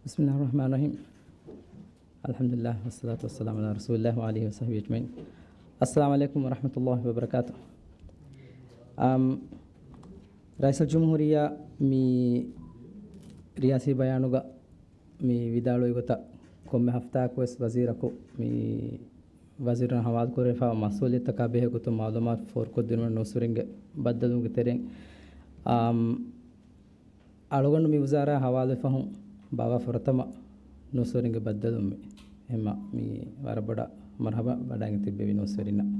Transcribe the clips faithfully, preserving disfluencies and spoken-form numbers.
بسم الله الرحمن الرحيم. الحمد لله والصلاة والسلام على رسول الله وعلى آله وصحبه أجمعين. السلام عليكم ورحمة الله وبركاته. އަމް، ރައީސުލްޖުމްހޫރިއްޔާ މި ރިޔާސީ ބަޔާނުގަ މި ވިދާޅުވި ގޮތަށް، ކޮންމެ ހަފްތާއަކުވެސް ވަޒީރަކު މި ވަޒީރުން ހަވާލުކުރެވިފައިވާ މަސްއޫލިއްޔަތުތަކާ ބެހޭ ގޮތުން މައުލޫމާތު ފޯރުކޮށްދިނުމަށް ނޫސްވެރިންގެ ބައްދަލުވުމުގެ ތެރެއިން، އަމް، އަޅުގަނޑު މި ވުޒާރާ ހަވާލުވެފަހުން ބާވާ ފުރަތަމަ ނޫސްވެރިންގެ ބައްދަލުވުމެއް. އެހެންމަ މި ވަރަށް ބޮޑަށް މަރުހަބާ ވަޑައިގެން ތިއްބެވި ނޫސްވެރިންނަށް.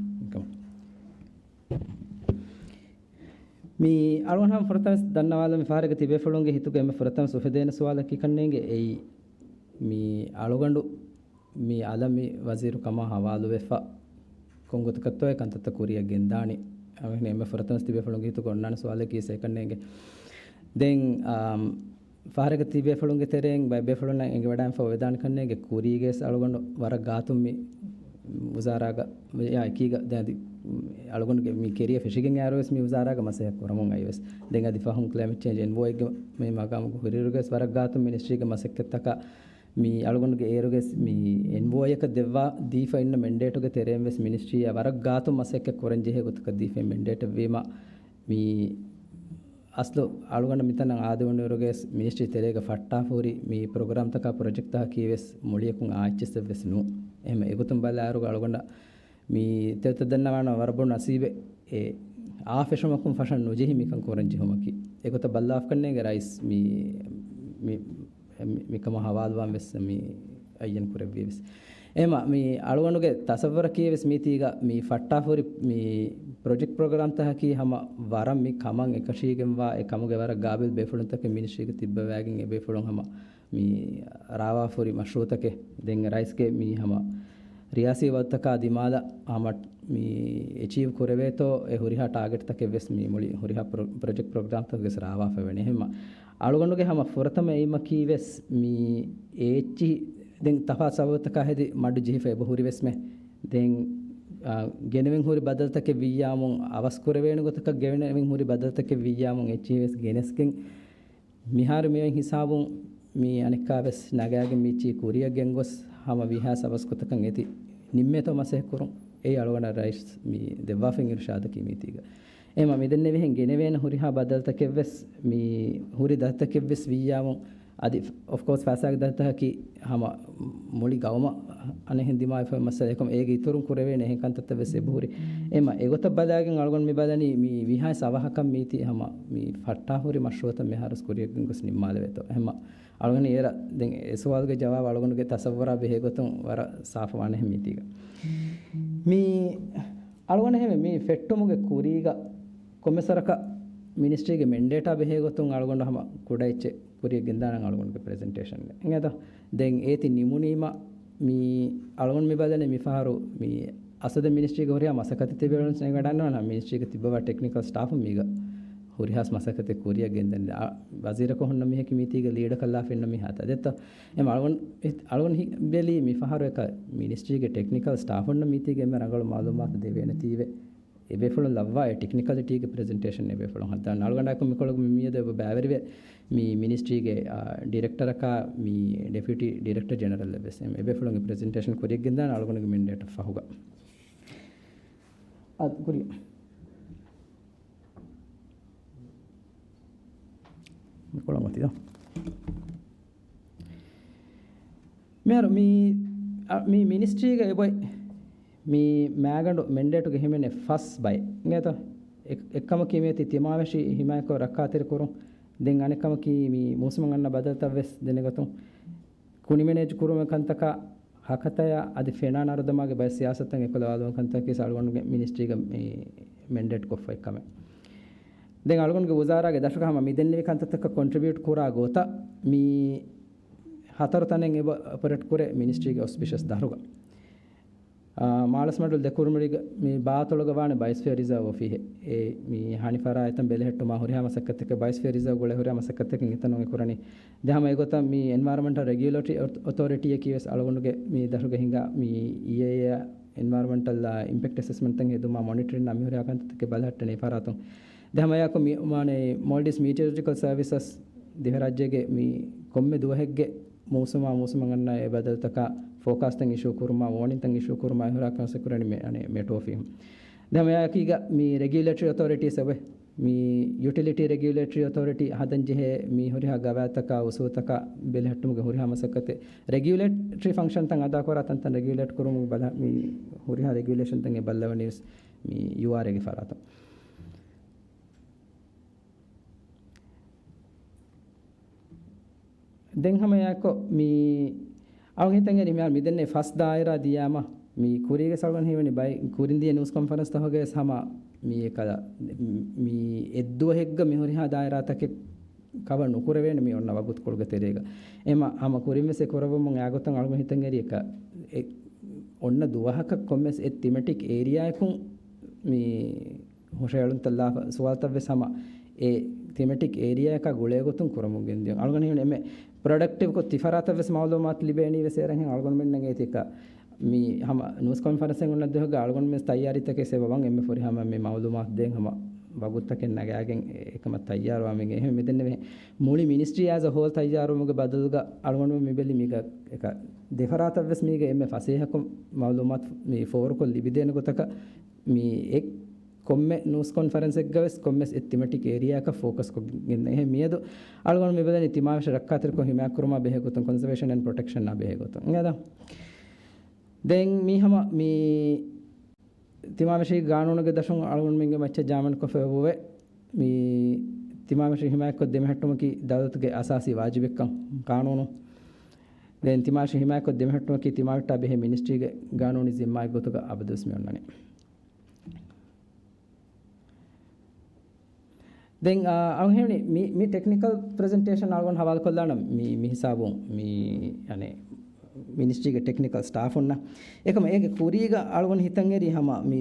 މި އަޅުގަނޑު ހަމަ ފުރަތަމަ ވެސް ދަންނަވާލަން، މި ފަހަރުގެ ތިބޭފުޅުންގެ ހިތުގަ އެންމެ ފުރަތަމަ ސުފެދޭނެ ސުވާލަކީ ކަންނޭނގެ އެއީ، މި އަޅުގަނޑު މި އަލަށް މި ވަޒީރު ކަމަށް ހަވާލުވެފަ ކޮން ގޮތަކަށްތޯ އެ ކަންތައްތައް ކުރިއަށް ގެންދާނީ؟ އަވަހަށް އެންމެ ފުރަތަމަ ތިބޭފުޅުންގެ ހިތުގަ އޮންނާނެ ސުވާލަކީ އެކަންނޭނގެ. ދެން، އާ، ފަހަރަކަށް ތިބޭފުޅުންގެ ތެރެއިން ބައެއް ބޭފުޅުންނަށް އެނގިވަޑައިގެންފަ އޮވެދާނެ ކަންނޭނގެ ކުރީގައި ވެސް އަޅުގަނޑު ވަރަށް ގާތުން މި ވުޒާރާގަ އެއާ އެކީގަ ދެން އަދި އަޅުގަނޑުގެ މި ކެރިއަ ފެށިގެން އައިއިރު ވެސް މި ވުޒާރާގަ މަސައްކަތް ކުރަމުން އައި ވެސް. ދެން އަދި ފަހުން ކްލައިމެޓް ޗޭންޖް އެންއޯއެއްގެ މި މަގާމުގަ ހުރިއިރުގަ ވެސް ވަރަށް ގާތުން މިނިސްޓްރީގެ މަސައްކަތްތަކާ މި އަޅުގަނޑުގެ އޭރުގެ މި އެންއޯއެކަށް ދެއްވާ ދީފަ އިންނަ މެންޑޭޓުގެ ތެރެއިން ވެސް މިނިސްޓްރީއާ ވަރަށް ގާތުން މަސައްކަތް ކުރަން ޖެހޭ ގޮތަކަށް ދީފައި މެންޑޭޓެއް ވީމަ، މި އަސްލު އަޅުގަނޑަށް މިތަނަށް އާދެވުނުއިރުގެ ވެސް މިނިސްޓްރީ ތެރޭގަ ފައްޓާފަ ހުރި މި ޕްރޮގްރާމްތަކާ ޕްރޮޖެކްޓްތަކަކީ ވެސް މުޅިއަކުން އާ އެޗް އެސް އެއް ވެސް ނޫން. އެހެން އެގޮތުން ބަލާއިރުގަ އަޅުގަނޑަށް މި ތެދުތައް ދަންނަވާނަމަ ވަރަށް ބޮޑު ނަސީބެއް އެ އާ ފެށުމަކުން ފަށަން ނުޖެހި މިކަން ކުރަން ޖެހުމަކީ. އެގޮތަށް ބައްލާފަ ކަންނޭނގެ ރައީސް މި، މި، މި، މިކަމަށް ހަވާލުވާން ވެސް މި އައްޔަން ކުރެއްވީ ވެސް. އެހެންމަ މި އަޅުގަނޑުގެ ތަސައްވަރަކީ ވެސް މީތީގަ މި ފައްޓާފަ ހުރި މި ޕްރޮޖެކްޓް ޕްރޮގްރާމްތަކަކީ ހަމަ ވަރަށް މި ކަމަށް އެކަށީގެންވާ އެ ކަމުގެ ވަރަށް ގާބިލް ބޭފުޅުންތަކެއް މިނިސްޓްރީގަ ތިއްބަވައިގެން އެ ބޭފުޅުން ހަމަ މި ރާވާފަ ހުރި މަޝްރޫއުތަކެއް. ދެން ރައީސްގެ މި ހަމަ ރިޔާސީ ވަގުތަކާ ދިމާލަށް ހަމަ މި އެޗީވް ކުރެވޭތޯ އެ ހުރިހާ ޓާގެޓްތަކެއް ވެސް މި މުޅި ހުރިހާ ޕްރޮ-، ޕްރޮޖެކްޓް ޕްރޮގްރާމްތަކުގެ ވެސް ރާވާފަ ވެނެ. އެހެންމަ އަޅުގަނޑުގެ ހަމަ ފުރަތަމަ އެއިމަކީ ވެސް މި އެ އެޗްއީ ދެން ތަފާތު ސަބަބުތަކާ ހެދި މަޑު ޖެހިފަ އެބަ ހުރި ވެސްމެ. ދެން، އާ، ގެނެވެން ހުރި ބަދަލުތަކެއް ވިއްޔާމުން އަވަސް ކުރެވޭނެ ގޮތަކަށް ގެނެވެން ހުރި ބަދަލުތަކެއް ވިއްޔާމުން އެޗީވެސް ގެނެސްގެން މިހާރު މިއޮތް ހިސާބުން މި އަނެއްކާ ވެސް ނަގާގެން މިއެޗީ ކުރިއަށް ގެންގޮސް ހަމަ ވީހާ ސަބަސް ގޮތަކަށް އެތި ނިންމޭތޯ މަސައްކަތް ކުރުން. އެއީ އަޅުގަނޑަށް ރައީސް މި ދެއްވާފައި އިރުޝާދަކީ މީތީގަ. އެހެންމަ މިދެންނެވިހެން ގެނެވޭނެ ހުރިހާ ބަދަލުތަކެއްވެސް މި ހުރި ދަތިތަކެއްވެސް ވިއްޔާމުން އަދި އޮފްކޯސް ފައިސާގެ ދަތިތަކަކީ ހަމަ މުޅި ގައުމަށް އަނެއްހެން ދިމާވެފަ މައްސަލަ އެކަމަ އޭގެ އިތުރުން ކުރެވޭނެ އެހެން ކަންތައްތައް ވެސް އެބަހުރި. އެހެންމަ އެގޮތަށް ބަލާގެން އަޅުގަނޑު މި ބަލަނީ މި ވީހާވެސް އަވަހަކަށް މީތި ހަމަ މި ފައްޓާ ހުރި މަޝްރޫއުތައް މިހާރުވެސް ކުރިއަށް ގޮސް ނިންމާލެވޭތޯ. އެހެންމަ އަޅުގަނޑު އޭރަށް ދެން އެ ސުވާލުގެ ޖަވާބު އަޅުގަނޑުގެ ތަސައްވަރާ ބެހޭ ގޮތުން ވަރަށް ސާފު ވާނެހެން މީތީގަ. މި އަޅުގަނޑަށް ހެވެ މި ފެއްޓުމުގެ ކުރީގަ ކޮންމެ ސަރަކަށް މިނިސްޓްރީގެ މެންޑޭޓާ ބެހޭ ގޮތުން އަޅުގަނޑު ހަމަ ކުޑަ އެއްޗެއް ކުރިއަށް ގެންދާނަން އަޅުގަނޑުގެ ޕްރެޒެންޓޭޝަންގަ. އެނގޭތަ؟ ދެން އޭތި ނިމުނީމަ މި އަޅުގަނޑު މި ބަލަނީ މިފަހަރު މި އަސަދެއް މިނިސްޓްރީގަ ހުރިހާ މަސައްކަތެއް ތިބޭ ވަޑައިގަންނަވާނަން މިނިސްޓްރީގަ ތިއްބަވާ ޓެކްނިކަލް ސްޓާފުން މީގަ ހުރިހާ މަސައްކަތެއް ކުރިއަށް ގެންދަނީ. އާ، ވަޒީރަކު ހުންނަ މީހަކީ މީތީގަ ލީޑަކަށް ލާފަ އިންނަ މީހާތަ ދެއްތޯ؟ އެމަ އަޅުގަނޑު، އަޅުގަނޑު ހި-، ބެލީ މިފަހަރު އެކަ މިނިސްޓްރީގެ ޓެކްނިކަލް ސްޓާފުންނަށް މީތީގަ އެންމެ ރަނގަޅު މައުލޫމާތު ދެވޭނެތީވެ. އެބޭފުޅުން ލައްވާ އެ ޓެކްނިކަލިޓީގެ ޕްރެޒެންޓޭޝަން އެބޭފުޅުން ހަދާން. އަޅުގަނޑާއެކު މިކޮޅުގަ މި މިއަދު އެބަ ބައިވެރިވެ، މި މިނިސްޓްރީގެ، އާ، ޑިރެކްޓަރަކާ މި ޑެޕިއުޓީ ޑިރެކްޓަރ ޖެނެރަލް އެއްވެސް އެ-، އެބޭފުޅުންގެ ޕްރެޒެންޓޭޝަން ކުރިއަށް ގެންދާން އަޅުގަނޑުގެ މެންޑޭޓަށް ފަހުގަ. އާ، ކުރިއަށް. މިކޮޅަށް އޮތީތަ؟ މިހާރު މި، އަ، މި މިނިސްޓްރީގަ އެބޮތް މި މައިގަނޑު މެންޑޭޓުގެ ހިމެނޭ ފަސް ބައެއް. އިނގޭތަ؟ އެއް-، އެއްކަމަކީ މިއޮތީ ތިމާވެށި ހިމާޔަތްކޮށް ރައްކާތެރި ކުރުން. ދެން އަނެއްކަމަކީ މި މޫސުމަށް އަންނަ ބަދަލުތައް ވެސް ދެނެގޮތުން ކުނި މެނޭޖް ކުރުމުގެ ކަންތަކާ ހަކަތަޔާ އަދި ފެނާ ނަރުދަމާގެ ބައެއް ސިޔާސަތުތައް އެކުލަވާލުމުގެ ކަންތަކަކީ އަޅުގަނޑުގެ މިނިސްޓްރީގަ މި މެންޑޭޓް ކޮށްފައި ކަމެއް. ދެން އަޅުގަނޑުގެ ވުޒާރާގެ ދަށުގަ ހަމަ މި ދެންނެވި ކަންތައްތަކަށް ކޮންޓްރިބިއުޓް ކުރާ ގޮތަށް މި ހަތަރު ތަނެއް އެބަ އޮޕަރޭޓް ކުރޭ މިނިސްޓްރީގެ އޮސްޕިޝަސް ދަށުގަ. އާ، މާޅަސްމަޑުލު ދެކުރުމުގަ މި ބާތޮޅުގަ ވާނެ ބަޔޮސްފިއަރ ރިޒާވް އޮފީހެއް. އެ މި ހަނިފަރާ އެތަން ބެލެހެއްޓުމާ ހުރިހާ މަސައްކަތްތަކެއް، ބަޔޮސްފިއަރ ރިޒާވް ގުޅޭ ހުރިހާ މަސައްކަތްތަކެއް އެތަނުން އެ ކުރަނީ. ދެން ހަމަ އެގޮތަށް މި އެންވަޔަރަމެންޓަލް ރެގިއުލޭޓަރީ އޮތޯ-، އޮތޯރިޓީއަކީ ވެސް އަޅުގަނޑުގެ މި ދަށުގެ ހިނގާ މި އީއޭއޭ އެންވަޔަރަމެންޓަލް، އާ، އިމްޕެކްޓް އެސެސްމަންޓްތައް ހެދުމާ މޮނިޓަރިން އަމި ހުރިހާ ކަންތައްތަކެއް ބަލަހައްޓަނީ ފަރާތުން. ދެން ހަމަ އެއާއެކު މި، މާނަ، މޯލްޑިވްސް މީޓިއޮލޮޖިކަލް ސަރވިސަސް ދިވެހިރާއްޖޭގެ މި ކޮންމެ ދުވަހެއްގެ މޫސުމާ މޫސުމަށް އަންނަ އެ ބަދަލުތަކާ ފޯކާސްޓްތައް އިޝޫ ކުރުމާ، ވޯނިންތައް އިޝޫ ކުރުމާ އެ ހުރާ ކަންސެކުރެނި މެ-، އަނެ، މެޓޯފީމް. ދެން މިއާއެކީގަ މި ރެގިއުލޭޓަރީ އޮތޯރިޓީސް އެބަ މި ޔުޓިލިޓީ ރެގިއުލޭޓަރީ އޮތޯރިޓީ ހަދަން ޖެހޭ މި ހުރިހާ ގަވާއިދުތަކާ އުސޫލުތަކާ ބެލެހެއްޓުމުގެ ހުރިހާ މަސައްކަތެއް، ރެގިއުލޭޓަރީ ފަންކްޝަންތައް އަދާކުރާ ތަންތަން ރެގިއުލޭޓް ކުރުމުގެ ބަލަ-، މި ހުރިހާ ރެގިއުލޭޝަންތައް އެ ބައްލަވަނީވެސް މި ޔޫއާރްއޭގެ ފަރާތުން. ދެން ހަމައެއާއެކު މި އަޅުގަނޑު ހިތަށް އެރި މިހާރު މިދެންނެވި ފަސް ދާއިރާ ދިޔާމަ، މި ކުރީގެ އަޅުގަނޑު ހީވަނީ ބައި ކުރިން ދިޔަ ނޫސް ކޮންފަރެންސްތަކުގަވެސް ހަމަ މި އެކަލަ މި އެއްދުވަހެއްގަ މި ހުރިހާ ދާއިރާތަކެއް ކަވަރ ނުކުރެވޭނެ މި އޮންނަ ވަގުތުކޮޅުގެ ތެރޭގަ. އެމަ ހަމަ ކުރިންވެސް އެ ކުރައްވަމުން އާގޮތަށް އަޅުގަނޑު ހިތަށް އެރި އެކަ އެ އޮންނަ ދުވަހަކަށް ކޮންމެސް އެއް ތިމެޓިކް އޭރިއާއަކުން މި ހުށަހެޅުންތައް ލާފަ ސުވާލުތައްވެސް ހަމަ އެ ތިމެޓިކް އޭރިއާއަކާ ގުޅޭގޮތުން ކުރަމުން ގެންދިޔުން. އަޅުގަނޑު ހީވަނީ އެންމެ ޕްރޮޑަކްޓިވްކޮށް ތިފަރާތަށްވެސް މައުލޫމާތު ލިބޭނީވެސް އޭރަށް ހެން އަޅުގަނޑުމެންނަށް އޭތިކަ މި ހަމަ ނޫސް ކޮންފަރެންސެއް އޮންނަ ދުވަހުގަ އަޅުގަނޑުމެން ތައްޔާރީތަކެއް ސެބަވަން އެންމެ ފުރިހަމަ މި މައުލޫމާތު ދޭން ހަމަ ވަގުތުތަކެއް ނަގާގެން އެކަމަށް ތައްޔާރުވާމެން އެހެން މިދެންނެވި މުޅި މިނިސްޓްރީ އޭޒް އަ ހޯލް ތައްޔާރުވުމުގެ ބަދަލުގަ އަޅުގަނޑުމެން މިބެލި މީގަ އެކަ ދެފަރާތަށްވެސް މީގަ އެންމެ ފަސޭހަކޮށް މައުލޫމާތު މި ފޯރުކޮށް ލިބިދޭނެ ގޮތަކަށް މި އެ ކޮންމެ ނޫސް ކޮންފަރެންސެއްގަވެސް ކޮންމެސް އެއް ތިމެޓިކް އޭރިއާއަކަށް ފޯކަސްކޮށްގެން އެހެން މިއަދު އަޅުގަނޑު މިބަލަނީ ތިމާވެށި ރައްކާތެރިކޮށް ހިމާޔަތްކުރުމާ ބެހޭ ގޮތުން ކޮންސަވޭޝަން އެންޑް ޕްރޮޓެކްޝަންއާ ބެހޭ ގޮތުން. އިނގޭތަ؟ ދެން މީ ހަމަ މި ތިމާވެށި ގާނޫނުގެ ދަށުން އަޅުގަނޑުމެންގެ މައްޗަށް ޖާމިންކޮށްފައި އޮވޭ. މި ތިމާވެށި ހިމާޔަތްކޮށް ދެމެހެއްޓުމަކީ ދައުލަތުގެ އަސާސީ ވާޖިބެއްކަން ގާނޫނު. ދެން ތިމާވެށި ހިމާޔަތްކޮށް ދެމެހެއްޓުމަކީ ތިމާވެއްޓާ ބެހޭ މިނިސްޓްރީގެ ގާނޫނީ ޒިންމާއެއް ގޮތުގަ އަބަދުވެސް މި އޮންނަނީ. ދެން، އާ، އަޅުގަނޑު ހީވަނީ މި، މި ޓެކްނިކަލް ޕްރެޒެންޓޭޝަން އަޅުގަނޑު ހަވާލުކޮށްލާނަން މި، މި ހިސާބުން މި، އަނެއް، މިނިސްޓްރީގެ ޓެކްނިކަލް ސްޓާފުންނަށް. އެކަމަ އޭގެ ކުރީގަ އަޅުގަނޑު ހިތަށް އެރީ ހަމަ މި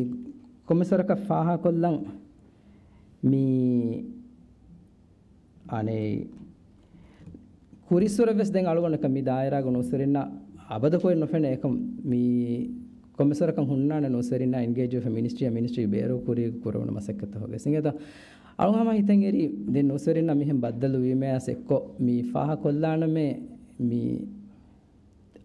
ކޮންމެސްވަރަކަށް ފާހަގަކޮށްލަން މި، އަނެއް، ކުރިއްސުރެވެސް ދެން އަޅުގަނޑަކަށް މި ދާއިރާގެ ނޫސްވެރިންނަށް އަބަދަކޮށް ނުފެނޭ އެކަމް މި ކޮންމެސްވަރަކަށް ހުންނާނެ ނޫސްވެރިންނާ އެންގޭޖްވެފަ މިނިސްޓްރީއާ މިނިސްޓްރީ ބޭރު ކުރިއަށް ކުރެވުނު މަސައްކަތްތަކުގެ ސިނގޭތޯ. އަޅުގަނޑު ހަމަ ހިތަށް އެރީ ދެން ނޫސްވެރިންނަށް މިހެން ބައްދަލުވީމަޔާސް އެއްކޮށް މި ފާހަގަކޮށްލާނަމޭ މި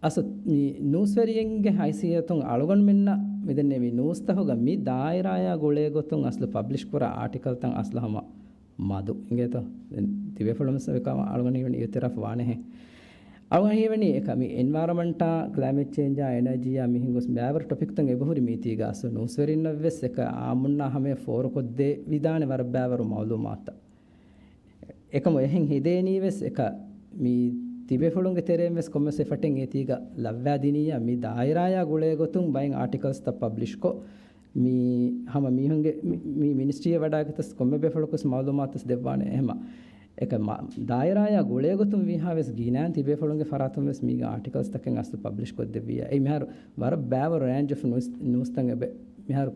އަސް މި ނޫސްވެރިއެއްގެ ހައިސިއްޔަތުން އަޅުގަނޑުމެންނަށް މިދެންނެވި ނޫސްތަކުގަ މި ދާއިރާޔާ ގުޅޭގޮތުން އަސްލު ޕަބްލިޝް ކުރާ އާޓިކަލްތައް އަސްލު ހަމަ މަދު އިނގޭތޯ؟ ދެން ތިބޭފުޅުން ވެސް އެކަމަށް އަޅުގަނޑު ހީވަނީ އިއުތިރާފް ވާނެހެން. އަޅުގަނޑު ހީވަނީ އެކަ މި އެންވަޔަރަމަންޓާ، ކްލައިމެޓް ޗޭންޖާ، އެނަރޖީއާ މިހެން ގޮސް ބައިވަރު ޓޮޕިކްތައް އެބަހުރި މީތީގަ އަސްލު ނޫސްވެރިންނަށް ވެސް އެކަ އާއްމުންނާ ހަމަޔަށް ފޯރުކޮށްދެވިދާނެ ވަރަށް ބައިވަރު މައުލޫމާތުތައް. އެކަމު އެހެން ހެދޭނީވެސް އެކަ މި ތިބޭފުޅުންގެ ތެރެއިން ވެސް ކޮންމެސް އެފަޓެއް އޭތީގަ ލައްވާދިނިއްޔާ މި ދާއިރާޔާ ގުޅޭގޮތުން ބައެއް އާޓިކަލްސްތައް ޕަބްލިޝްކޮށް، މި ހަމަ މީހުންގެ މި، މި މިނިސްޓްރީއަށް ވަޑާގަތަސް ކޮންމެ ބޭފުޅަކުވެސް މައުލޫމާތުވެސް ދެއްވާނެ. އެހެމަ އެކަ މަ، ދާއިރާޔާ ގުޅޭގޮތުން ވީހާވެސް ގިނައިން ތިބޭފުޅުންގެ ފަރާތުން ވެސް މީގެ އާޓިކަލްސްތަކެއް އަސްލު ޕަބްލިޝް ކޮށްދެއްވިއްޔާ. އެއީ މިހާރު ވަރަށް ބައިވަރު ރޭންޖް އޮފް ނޫސް، ނޫސްތައް އެބަ މިހާރު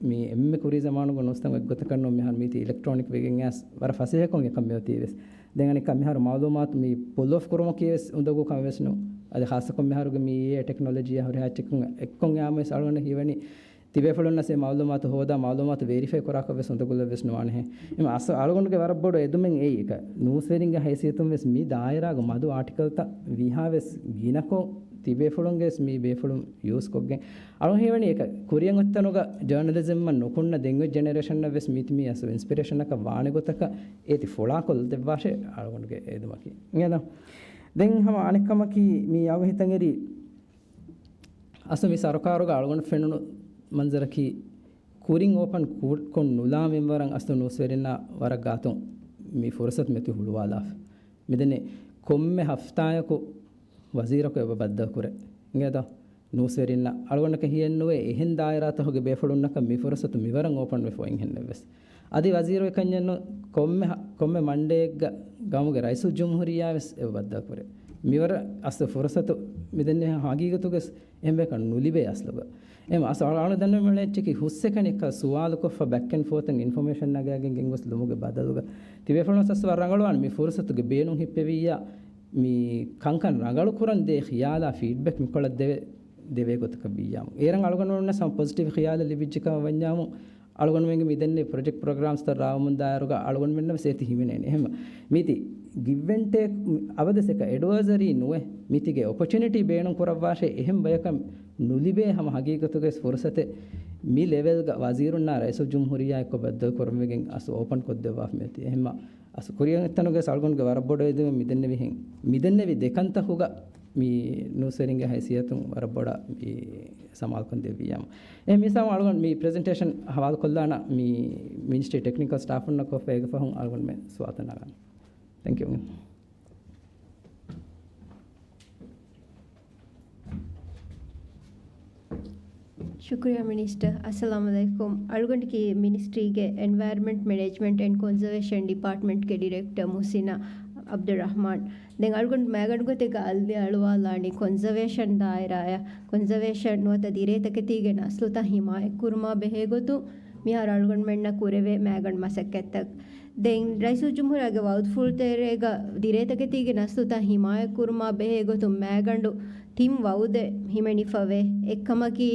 މި އެންމެ ކުރީ ޒަމާނުގެ ނޫސްތައް އެއްގޮތަކަށް ނޫން މިހާރު މީތި އިލެކްޓްރޯނިކް ވެގެން އައިސް ވަރަށް ފަސޭހަކޮށް އެކަން މިއޮތީވެސް. ދެން އަނެއްކާ މިހާރު މައުލޫމާތު މި ޕުލް އޮފް ކުރުމަކީވެސް އުނދަގޫ ކަމެއް ވެސް ނޫން. އަދި ޚާއްޞަކޮށް މިހާރުގެ މި އޭއައި ޓެކްނޮލޮޖީއާ ހުރިހާ އެއްޗަކުން އެއްކޮށް އައިމުވެސް އަޅުގަނޑަށް ހީވަނީ ތިބޭފުޅުންނަށް އެ މައުލޫމާތު ހޯދާ މައުލޫމާތު ވެރިފައި ކުރާކަށް ވެސް އުނދަގުލެއް ވެސް ނުވާނެހެން. އެމަ އަސް އަޅުގަނޑުގެ ވަރަށް ބޮޑު އެދުމެއް އެއީ އެކަ ނޫސްވެރިންގެ ހައިސިއްޔަތުން ވެސް މި ދާއިރާގެ މަދު އާޓިކަލްތައް ވީހާވެސް ގިނަކޮށް ތިބޭފުޅުންގެ ވެސް މި ބޭފުޅުން ޔޫސްކޮށްގެން އަޅު ހީވަނީ އެކަ ކުރިއަށް އޮތްތަނުގަ ޖާނަލިޒަމްއަށް ނުކުންނަ ދެން އޮތް ޖެނެރޭޝަންއަށް ވެސް މީތި މީ އަސް އިންސްޕިރޭޝަނަކަށް ވާނެ ގޮތަކަށް އޭތި ފުޅާކޮށްދެއްވާށޭ އަޅުގަނޑުގެ އެދުމަކީ. އިނގޭތަ؟ ދެން ހަމަ އަނެއްކަމަކީ މީ އަޅު ހިތަށް އެރީ އަސްލު މި ސަރުކާރުގަ އަޅުގަނޑު ފެނުނު މަންޒަރަކީ ކުރިން އޯޕަން ކު-، ކޮށް ނުލާ މިންވަރަށް އަސްލު ނޫސްވެރިންނާ ވަރަށް ގާތުން މި ފުރުސަތު މެތި ހުޅުވާލާފަ. މިދެންނެ ކޮންމެ ހަފްތާޔަކު ވަޒީރަކު އެބަ ބައްދަލުކުރޭ. އިނގޭތަ؟ ނޫސްވެރިންނަށް އަޅުގަނޑަކަށް ހިޔެއްނުވޭ އެހެން ދާއިރާތަކުގެ ބޭފުޅުންނަކަށް މި ފުރުސަތު މިވަރަށް އޯޕަން ވެފަ އޮތްހެންނެއްވެސް. އަދި ވަޒީރު އެކަންޏެއްނު ކޮންމެ ހަ-، ކޮންމެ މަންޑޭއެއްގަ ގައުމުގެ ރައީސުލްޖުމްހޫރިއްޔާވެސް އެބަ ބައްދަލުކުރޭ. މިވަރަށް އަސްލު ފުރުސަތު މިދެންނެ ހަގީގަތުގަސް އެހެން ބަޔަކަށް ނުލިބޭ އަސްލުގަ. އެހެން އަސް އަޅު ދަންނަމުން އެއްޗަކީ ހުސްއެކަނި އެކަ ސުވާލުކޮށްފަ ބެކް އެންޑް ފޯތަށް އިންފޮމޭޝަން ނަގާގެން ގެންގޮސް ލުމުގެ ބަދަލުގަ ތިބޭފުޅުން އަސް ވަރަށް ރަނގަޅުވާނެ މި ފުރުސަތުގެ ބޭނުން ހިއްޕެވިއްޔާ މި ކަންކަން ރަނގަޅު ކުރަން ދޭ ޚިޔާލާ ފީޑްބެކް މިކޮޅަށް ދެވޭ، ދެވޭ ގޮތަކަށް ވިއްޔާމު. އޭރަށް އަޅުގަނޑުމެންނަށް ހަމަ ޕޮޒިޓިވް ޚިޔާލެއް ލިބިއްޖެ ކަމަށް ވަންޏާމު، އަޅުގަނޑުމެންގެ މިދެންނެވި ޕްރޮޖެކްޓް ޕްރޮގްރާމްސްތައް ރާވަމުން ދާއިރުގަ އަޅުގަނޑުމެންނަށް ވެސް އޭތި ހިމެނޭނެ. އެހެން މީތި ގިވް އެންޑް ޓޭކް އަބަދަސް އެކަ އެޑްވައިޒަރީ ނުވެ، މިތިގެ އޮޕޮޗުނިޓީ ބޭނުން ކުރައްވާށޭ، އެހެން ބަޔަކަށް ނުލިބޭ ހަމަ ހަގީގަތުގެ ފުރުސަތެއް މި ލެވެލްގަ ވަޒީރުންނާ ރައީސުލްޖުމްހޫރިއްޔާ އެއްކޮށް ބައްދަލު ކުރުމުގެ އަސްލު އޯޕަން ކޮށްދެއްވާފަ މިއޮތީ. އެހެންމަ އަސްލު ކުރިއަށް އޮތްތަނުގެ އަޅުގަނޑުގެ ވަރަށް ބޮޑަށް އެދެމެ މިދެންނެވިހެން، މިދެންނެވި ދެކަންތަކުގަ މި ނޫސްވެރިންގެ ހައިސިއްޔަތުން ވަރަށް ބޮޑަށް މި ސަމާލުކަން ދެއްވިއްޔާމު. އެ މިސާލު އަޅުގަނޑު މި ޕްރެޒެންޓޭޝަން ހަވާލުކޮށްލާނަ މި މިނިސްޓްރީ ޓެކްނިކަލް ސްޓާފުންނަށް ކޮށްފަ އޭގެ ފަހުން އަޅުގަނޑުމެން ސުވާލުތައް ނަގާނަން. ތެންކް ޔޫ. ޝުކުރިއްޔާ މިނިސްޓަރ. އައްސަލާމު ޢަލައިކުމް. އަޅުގަނޑަކީ މިނިސްޓްރީގެ އެންވަޔަރަންމަންޓް މެނޭޖްމަންޓް އެންޑް ކޮންޒަވޭޝަން ޑިޕާޓްމަންޓްގެ ޑިރެކްޓަރ މުޙްސިނާ ޢަބްދުއްރަޙްމާން. ދެން އަޅުގަނޑު މައިގަނޑު ގޮތެއްގަ އަލި އަޅުވާލާނީ ކޮންޒަވޭޝަން ދާއިރާއަށް. ކޮންޒަވޭޝަން ނުވަތަ ދިރޭތަކެތީގެ ނަސްލުތައް ހިމާޔަތްކުރުމާ ބެހޭގޮތުން މިހާރު އަޅުގަނޑުމެންނަށް ކުރެވޭ މައިގަނޑު މަސައްކަތްތައް. ދެން ރައީސުލްޖުމްހޫރިއްޔާގެ ވަޢުދުފުޅު ތެރޭގަ ދިރޭތަކެތީގެ ނަސްލުތައް ހިމާޔަތްކުރުމާ ބެހޭގޮތުން މައިގަނޑު ތިން ވަޢުދެއް ހިމެނިފަވޭ. އެއްކަމަކީ،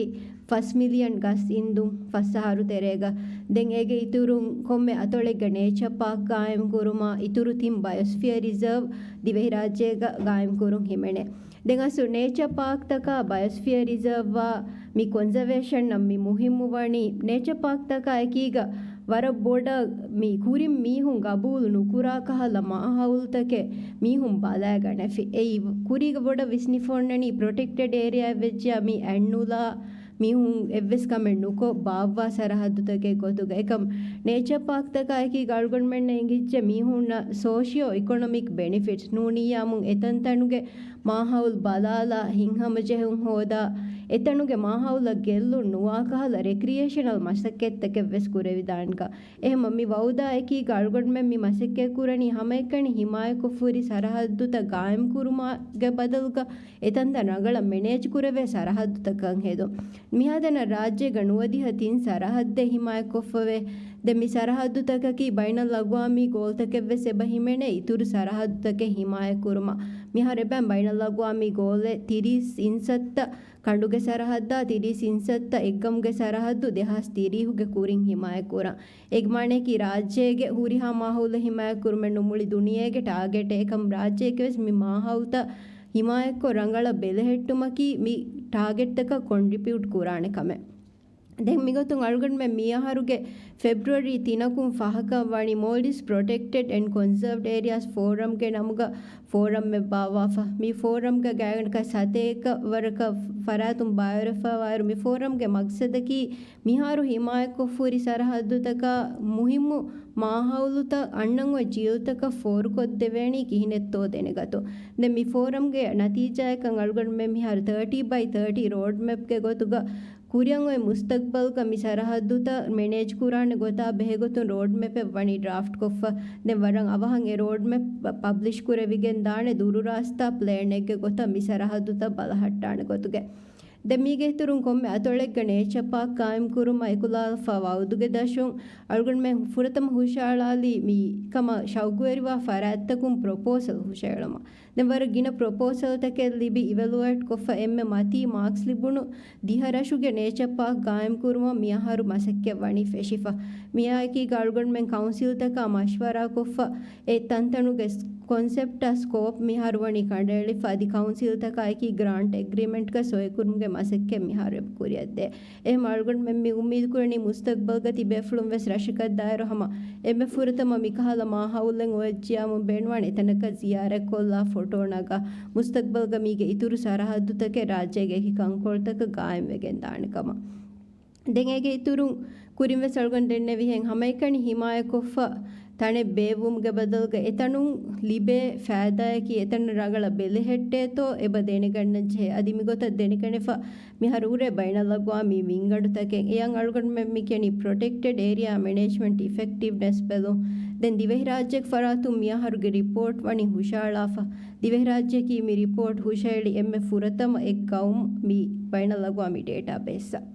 ފަސް މިލިއަން ގަސް އިންދުން ފަސް އަހަރު ތެރޭގަ. ދެން އޭގެ އިތުރުން ކޮންމެ އަތޮޅެއްގަ ނޭޗަރ ޕާކް ގާއިމްކުރުމާ، އިތުރު ތިން ބަޔޮސްފިއަރ ރިޒާވް ދިވެހިރާއްޖޭގަ ގާއިމްކުރުން ހިމެނޭ. ދެން އަސްލު ނޭޗަރ ޕާކްތަކާ ބަޔޮސްފިއަރ ރިޒާވްއާ މި ކޮންޒަވޭޝަންއަށް މި މުހިއްމު ވަނީ، ނޭޗަރ ޕާކްތަކާ އެކީގަ ވަރަށް ބޮޑަށް މި ކުރިން މީހުން ގަބޫލު ނުކުރާ ކަހަލަ މާހައުލުތަކެއް މީހުން ބަލައިގަނެފި. އެއީ ކުރީގަ ބޮޑަށް ވިސްނިފަ އޮންނަނީ ޕްރޮޓެކްޓެޑް އޭރިއާއެއް ވެއްޖެޔާ މި އަތްނުލާ މީހުން އެއްވެސް ކަމެއް ނުކޮށް ބާއްވާ ސަރަހައްދުތަކެއް ގޮތުގަ. އެކަމް ނޭޗަރ ޕާކްތަކާ އެކީގަ އަޅުގަނޑުމެންނަށް އެނގިއްޖެ މީހުންނަށް ސޯޝިއޯ އިކޮނޮމިކް ބެނިފިޓްސް ނޫނިއްޔާމުން އެތަންތަނުގެ މާހައުލު ބަލާލާ ހިތްހަމަޖެހުން ހޯދާ، އެތަނުގެ މާހައުލަށް ގެއްލުން ނުވާ ކަހަލަ ރެކްރިއޭޝަނަލް މަސައްކަތްތަކެއް ވެސް ކުރެވިދާނެކަން. އެހެންމަ މި ވަޢުދާ އެކީގަ އަޅުގަނޑުމެން މި މަސައްކަތް ކުރަނީ ހަމައެކަނި ހިމާޔަތްކޮށްފަހުރި ސަރަހައްދުތައް ގާއިމްކުރުމުގެ ބަދަލުގަ އެތަންތަން ރަނގަޅަށް މެނޭޖް ކުރެވޭ ސަރަހައްދުތަކަށް ހެދުން. މިހާތަނަށް ރާއްޖޭގަ ނުވަދިހަ ތިން ސަރަހައްދެއް ހިމާޔަތްކޮށްފަވޭ. ދެން މި ސަރަހައްދުތަކަކީ ބައިނަލްއަގްވާމީ ގޯލްތަކެއްވެސް އެބަ ހިމެނޭ އިތުރު ސަރަހައްދުތަކެއް ހިމާޔަތްކުރުމަށް. މިހާރު އެބައިން ބައިނަލްއަގްވާމީ ގޯލެއް ތިރީސް އިންސައްތަ ކަނޑުގެ ސަރަހައްދާ ތިރީސް އިންސައްތަ އެއްގަމުގެ ސަރަހައްދު ދެހާސް ތިރީހުގެ ކުރިން ހިމާޔަތްކުރަން. އޭގެ މާނައަކީ ރާއްޖޭގެ ހުރިހާ މާހައުލެއް ހިމާޔަތްކުރުމެއް ނުމުޅި ދުނިޔޭގެ ޓާގެޓެއް. އެކަމް ރާއްޖެއެކެވެސް މި މާހައުލުތައް ހިމާޔަތްކޮށް ރަނގަޅަށް ބެލެހެއްޓުމަކީ މި ޓާގެޓްތަކަށް ކޮންޓްރިބިއުޓް ކުރާނެ ކަމެއް. ދެން މިގޮތުން އަޅުގަނޑުމެން މި އަހަރުގެ ފެބްރުއަރީ ތިނަކުން ފަހަކަށް ވަނީ މޯލްޑިވްސް ޕްރޮޓެކްޓެޑް އެންޑް ކޮންސަރވްޑް އޭރިއާސް ފޯރަމްގެ ނަމުގަ ފޯރަމްއެއް ބާއްވާފަ. މި ފޯރަމްގަ ގާތްގަނޑަކަށް ސަތޭކަ ވަރަކަށް ފަރާތުން ބައިވެރިވެފަވާއިރު، މި ފޯރަމްގެ މަގްސަދަކީ މިހާރު ހިމާޔަތްކޮށްފަހުރި ސަރަހައްދުތަކާ މުހިއްމު މާހައުލުތައް އަންނަން އޮތް ޖީލުތަކަށް ފޯރުކޮށްދެވޭނީ ކިހިނެއްތޯ ދެނެގަތުން. ދެން މި ފޯރަމްގެ ނަތީޖާއަކަށް އަޅުގަނޑުމެން މިހާރު ތާޓީ ބައި ތާޓީ ރޯޑްމެޕްގެ ގޮތުގަ ކުރިއަށް އޮތް މުސްތަގްބަލްގަ މި ސަރަހައްދުތައް މެނޭޖް ކުރާނެ ގޮތާ ބެހޭގޮތުން ރޯޑްމެޕެއް ވަނީ ޑްރާފްޓްކޮށްފަ. ދެން ވަރަށް އަވަހަށް އެ ރޯޑްމެޕް ޕަ-، ޕަބްލިޝް ކުރެވިގެން ދާނެ ދުރުރާސްތާ ޕްލޭނެއްގެ ގޮތަށް މި ސަރަހައްދުތައް ބަލަހައްޓާނެ ގޮތުގެ. ދެން މީގެ އިތުރުން ކޮންމެ އަތޮޅެއްގަ ނޭޗަރ ޕާކް ގާއިމް ކުރުމަށް އެކުލާލަފާ ވައުދުގެ ދަށުން އަޅުގަނޑުމެން ފުރަތަމަ ހުށައަޅާލީ މި ކަމަށް ޝައުގުވެރިވާ ފަރާތްތަކުން ޕްރޮޕޯސަލް ހުށައެޅުމަށް. ދެން ވަރަށް ގިނަ ޕްރޮޕޯސަލްތަކެއް ލިބި އިވެލުއޭޓް ކޮށްފަ އެންމެ މަތީ މާކްސް ލިބުނު ދިހަ ރަށުގެ ނޭޗަރ ޕާކް ގާއިމް ކުރުމަށް މިއަހަރު މަސައްކަތް ވަނީ ފެށިފަ. މިއާއެކީގަ އަޅުގަނޑުމެން ކައުންސިލްތަކާ މަޝްވަރާ ކޮށްފަ އެ ތަންތަނުގެ ކޮންސެޕްޓާ ސްކޯޕް މިހާރު ވަނީ ކަނޑައެޅިފަ އަދި ކައުންސިލްތަކާއެކީ ގްރާންޓް އެގްރިމެންޓްގަ ސޮއިކުރުމުގެ މަސައްކަތް މިހާރު އެބަ ކުރިއަށްދޭ. އެހެން އަޅުގަނޑުމެން މި އުއްމީދު ކުރަނީ މުސްތަގްބަލްގަ ތިބޭފުޅުން ވެސް ރަށަކަށްދާއިރު ހަމަ އެންމެ ފުރަތަމަ މިކަހަލަ މާހައުލެއް އޮވެއްޖިޔާމު ބޭނުންވާނެ އެތަނަކަށް ޒިޔާރަތްކޮށްލާ ފޮޓޯ ނަގާ މުސްތަގްބަލްގަ މީގެ އިތުރު ސަރަހައްދުތަކެއް ރާއްޖޭގެ އެކި ކަންކޮޅުތަކަށް ގާއިމްވެގެން ދާނެ ކަމަށް. ދެން އޭގެ އިތުރުން ކުރިންވެސް އަޅުގަނޑު ދެންނެވިހެން ހަމައެކަނި ހިމާޔަތްކޮށްފަ ތަނެއް ބޭއްވުމުގެ ބަދަލުގަ އެތަނުން ލިބޭ ފައިދާއަކީ އެތަނަށް ރަނގަޅަށް ބެލެހެއްޓޭތޯ އެބަ ދެނެގަންނަންޖެހޭ. އަދި މިގޮތަށް ދެނެގަނެފަ މިހާރު ހުރޭ ބައިނަލްއަގްވާމީ ވިންގަނޑުތަކެއް. އެއަށް އަޅުގަނޑުމެން މި ކިޔަނީ ޕްރޮޓެކްޓެޑް އޭރިއާ މެނޭޖްމަންޓް އިފެކްޓިވްނެސް ބެލުން. ދެން ދިވެހިރާއްޖޭގެ ފަރާތުން މިއަހަރުގެ ރިޕޯޓް ވަނީ ހުށައަޅާފަ. ދިވެހިރާއްޖެއަކީ މި ރިޕޯޓް ހުށައެޅި އެންމެ ފުރަތަމަ އެއް ގައުމު މި ބައިނަލްއަގްވާމީ ޑޭޓާބޭސްއަށް.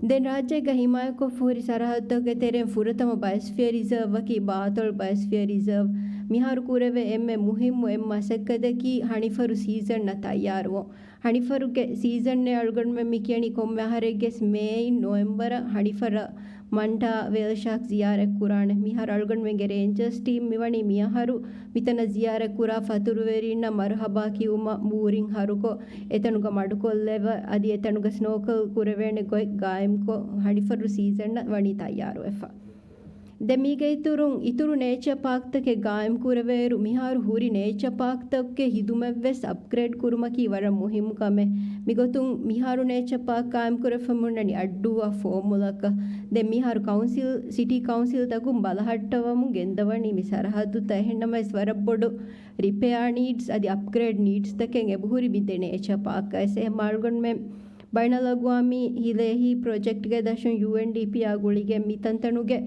ދެން ރާއްޖޭގަ ހިމާޔަތްކޮށްފަ ހުރި ސަރަހައްދުތަކުގެ ތެރެއިން ފުރަތަމަ ބަޔޮސްފިއަރ ރިޒާވްއަކީ ބާތޮޅު ބަޔޮސްފިއަރ ރިޒާވް. މިހާރު ކުރެވޭ އެންމެ މުހިއްމު އެއް މަސައްކަތަކީ ހަނިފަރު ސީޒަންއަށް ތައްޔާރުވުން. ހަނިފަރުގެ ސީޒަންއޭ އަޅުގަނޑުމެން މި ކިޔަނީ ކޮންމެ އަހަރެއްގެސް މޭއިން ނޮވެމްބަރަށް ހަނިފަރަށް މަންޓާ ވޭލްޝާކް ޒިޔާރަތް ކުރާނެ. މިހާރު އަޅުގަނޑުމެންގެ ރޭންޖާސް ޓީމް މިވަނީ މިއަހަރު މިތަނަށް ޒިޔާރަތް ކުރާ ފަތުރުވެރިންނަށް މަރުހަބާ ކިޔުމަށް ބޯރިން ހަރުކޮށް، އެތަނުގަ މަޑުކޮށްލެވެ، އަދި އެތަނުގަ ސްނޯކަލް ކުރެވޭނެ ގޮތް ގާއިމްކޮށް، ހަނިފަރު ސީޒަންއަށް ވަނީ ތައްޔާރުވެފަ. ދެން މީގެ އިތުރުން، އިތުރު ނޭޗަރ ޕާކްތަކެއް ގާއިމް ކުރެވޭއިރު، މިހާރު ހުރި ނޭޗަރ ޕާކްތަކުގެ ހިދުމަތްވެސް އަޕްގްރޭޑް ކުރުމަކީ ވަރަށް މުހިއްމު ކަމެއް. މިގޮތުން މިހާރު ނޭޗަރ ޕާކް ގާއިމް ކުރެވިފަ ހުންނަނީ އައްޑޫއާ ފޯމުލަކަށް. ދެން މިހާރު ކައުންސިލް، ސިޓީ ކައުންސިލްތަކުން ބަލަހައްޓަވަމުން ގެންދަވަނީ މި ސަރަހައްދުތައް. އެހެންނަމަވެސް ވަރަށް ބޮޑު ރިޕެއާ ނީޑްސް އަދި އަޕްގްރޭޑް ނީޑްސްތަކެއް އެބަހުރި މި ދެ ނޭޗަރ ޕާކަށް. އެހެން އަޅުގަނޑުމެން ބައިނަލްއަގުވާމީ ހިލޭހި ޕްރޮޖެކްޓްގެ ދަށުން ޔޫއެންޑީޕީއާ ގުޅިގެން މި ތަންތަނުގެ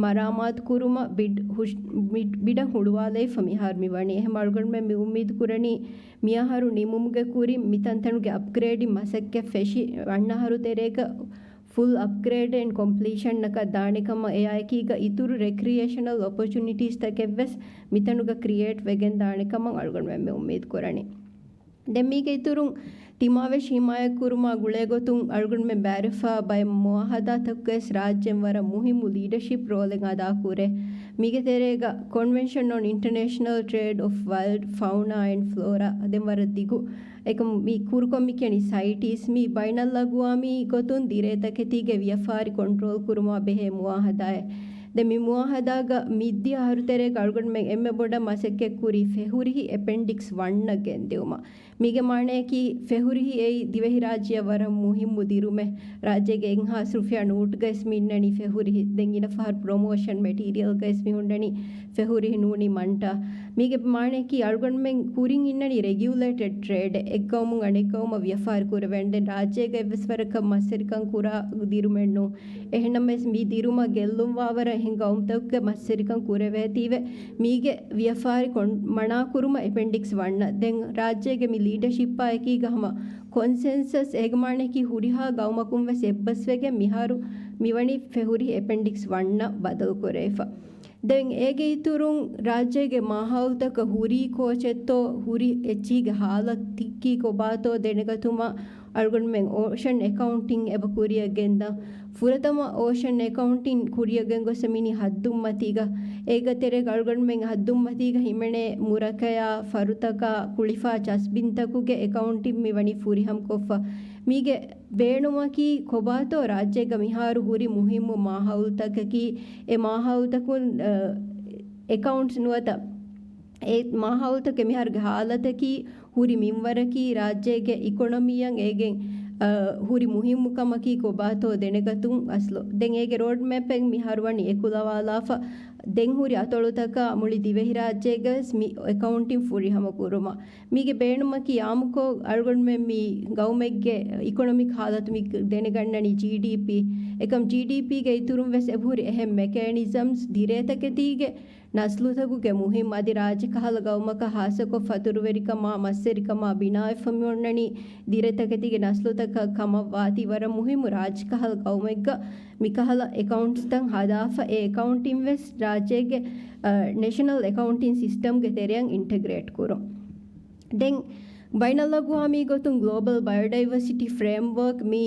މަރާމާތު ކުރުމަށް ބިޑް ހުށް-، ބިޑް، ބިޑަށް ހުޅުވާލައިފަ މިހާރު މި ވަނީ. އެހެން އަޅުގަނޑުމެން މި އުއްމީދު ކުރަނީ މިއަހަރު ނިމުމުގެ ކުރިން މި ތަންތަނުގެ އަޕްގްރޭޑިން މަސައްކަތް ފެށި އަންނަ އަހަރު ތެރޭގަ ފުލް އަޕްގްރޭޑް އެންޑް ކޮމްޕްލީޝަންއަކަށް ދާނެ ކަމަށް އެއާއެކީގަ އިތުރު ރެކްރިއޭޝަނަލް އޮޕޮޗުނިޓީސްތަކެއްވެސް މިތަނުގަ ކްރިއޭޓް ވެގެން ދާނެ ކަމަށް އަޅުގަނޑުމެން މި އުއްމީދު ކުރަނީ. ދެން މީގެ އިތުރުން ތިމާވެށި ހިމާޔަތްކުރުމާ ގުޅޭގޮތުން އަޅުގަނޑުމެން ބައިވެރިވެފާ ބައެއް މުއާހަދާތަކުގައި ރާއްޖޭން ވަރަށް މުހިއްމު ލީޑަޝިޕް ރޯލެއް އަދާކުރޭ. މީގެ ތެރޭގަ ކޮންވެންޝަން އޮން އިންޓަރނޭޝަނަލް ޓްރޭޑް އޮފް ވައިލްޑް ފައުނާ އެންޑް ފްލޯރާ ދެން ވަރަށް ދިގު. އެކަމު މި ކުރުކޮށް މި ކިޔަނީ ސައިޓީސް. މި ބައިނަލްއަގުވާމީ ގޮތުން ދިރޭތަކެތީގެ ވިޔަފާރި ކޮންޓްރޯލް ކުރުމާ ބެހޭ މުއާހަދާއެއް. ދެން މި މުއާހަދާގަ މިދިޔަ އަހަރު ތެރޭގަ އަޅުގަނޑުމެން އެންމެ ބޮޑަށް މަސައްކަތްކުރީ ފެހުރިހި އެޕެންޑިކްސް ވަންއަށް ގެންދިއުމަށް. މީގެ މާނަޔަކީ ފެހުރިހި އެއީ ދިވެހިރާއްޖެއަށް ވަރަށް މުހިއްމު ދިރުމެއް. ރާއްޖޭގެ އެއްހާސް ރުފިޔާ ނޫޓްގައިސް މި އިންނަނީ ފެހުރިހި. ދެން ގިނަ ފަހަރު ޕްރޮމޯޝަން މެޓީރިއަލްގައިސް މި ހުންނަނީ ފެހުރިހި ނޫނީ މަންޓާ. މީގެ މާނަޔަކީ އަޅުގަނޑުމެން ކުރިން އިންނަނީ ރެގިއުލޭޓެޑް ޓްރޭޑެއް. އެއްގައުމުން އަނެއްގައުމަށް ވިޔަފާރި ކުރެވޭނެ. ދެން ރާއްޖޭގަ އެއްވެސް ވަރަކަށް މަސްވެރިކަން ކުރާ ދިރުމެއް ނޫން. އެހެންނަމަވެސް މި ދިރުމަށް ގެއްލުންވާވަރަށް އެހެން ގައުމުތަކުގެ މަސްވެރިކަން ކުރެވޭތީވެ، މީގެ ވިޔަފާރި ކޮން-، މަނާކުރުމަށް އެޕެންޑިކްސް ވަންއަށް. ދެން ރާއްޖޭގެ މި ލީޑަޝިޕާ އެކީގަ ހަމަ ކޮންސެންސަސް އޭގެ މާނައަކީ ހުރިހާ ގައުމަކުން ވެސް އެއްބަސްވެގެން މިހާރު މިވަނީ ފެހުރި އެޕެންޑިކްސް ވަންއަށް ބަދަލު ކުރެވިފަ. ދެން އޭގެ އިތުރުން ރާއްޖޭގެ މާހައުލުތަކަށް ހުރީ ކޯޗެއްތޯ، ހުރި އެއްޗިހިގެ ހާލަތަކީ ކޮބާތޯ ދެނެގަތުމަށް އަޅުގަނޑުމެން އޯޝަން އެކައުންޓިން އެބަ ކުރިއަށް ގެންދާ. ފުރަތަމަ އޯޝަން އެކައުންޓިން ކުރިއަށް ގެންގޮސް މިނި ހައްދުންމަތީގަ، އޭގެ ތެރޭގަ އަޅުގަނޑުމެން ހައްދުންމަތީގަ ހިމެނޭ މުރަކަޔާ ފަރުތަކާ ކުޅިފާ ޗަސްބިންތަކުގެ އެކައުންޓިން މިވަނީ ފުރިހަމަކޮށްފަ. މީގެ ބޭނުމަކީ ކޮބާތޯ ރާއްޖޭގަ މިހާރު ހުރި މުހިއްމު މާހައުލުތަކަކީ، އެ މާހައުލުތަކުން، އަ، އެކައުންޓްސް ނުވަތަ އެ މާހައުލުތަކެއް މިހާރުގެ ހާލަތަކީ ހުރި މިންވަރަކީ ރާއްޖޭގެ އިކޮނޮމީއަށް އޭގެން، އަ، ހުރި މުހިއްމު ކަމަކީ ކޮބާތޯ ދެނެގަތުން އަސްލު. ދެން އޭގެ ރޯޑް މެޕެއް މިހާރު ވަނީ އެކުލަވާލާފަ، ދެން ހުރި އަތޮޅުތަކާ މުޅި ދިވެހިރާއްޖޭގަވެސް މި އެކައުންޓިން ފުރިހަމަ ކުރުމަށް. މީގެ ބޭނުމަކީ އާއްމުކޮށް އަޅުގަނޑުމެން މި ގައުމެއްގެ އިކޮނޮމިކް ހާލަތު މި ދެނެގަންނަނީ ޖީޑީޕީ. އެކަމް ޖީޑީޕީގެ އިތުރުން ވެސް އެބަހުރި އެހެން މެކޭނިޒަމްސް ދިރޭތަކެތީގެ ނަސްލުތަކުގެ މުހިއްމު އަދި ރާއްޖެ ކަހަލަ ގައުމަކަށް ހާއްސަކޮށް ފަތުރުވެރިކަމާ މަސްވެރިކަމާ ބިނާވެފަ މި އޮންނަނީ ދިރޭތަކެތީގެ ނަސްލުތަކަށް ކަމަށް ވާތީ ވަރަށް މުހިއްމު ރާއްޖެ ކަހަލަ ގައުމެއްގަ މިކަހަލަ އެކައުންޓްސްތައް ހަދާފަ އެ އެކައުންޓިން ވެސް ރާއްޖޭގެ، އަ، ނެޝަނަލް އެކައުންޓިން ސިސްޓަމްގެ ތެރެއަށް އިންޓަގްރޭޓް ކުރުން. ދެން ބައިނަލްއަގުވާމީ ގޮތުން ގްލޯބަލް ބަޔޯޑައިވަރސިޓީ ފްރޭމްވަރކް މި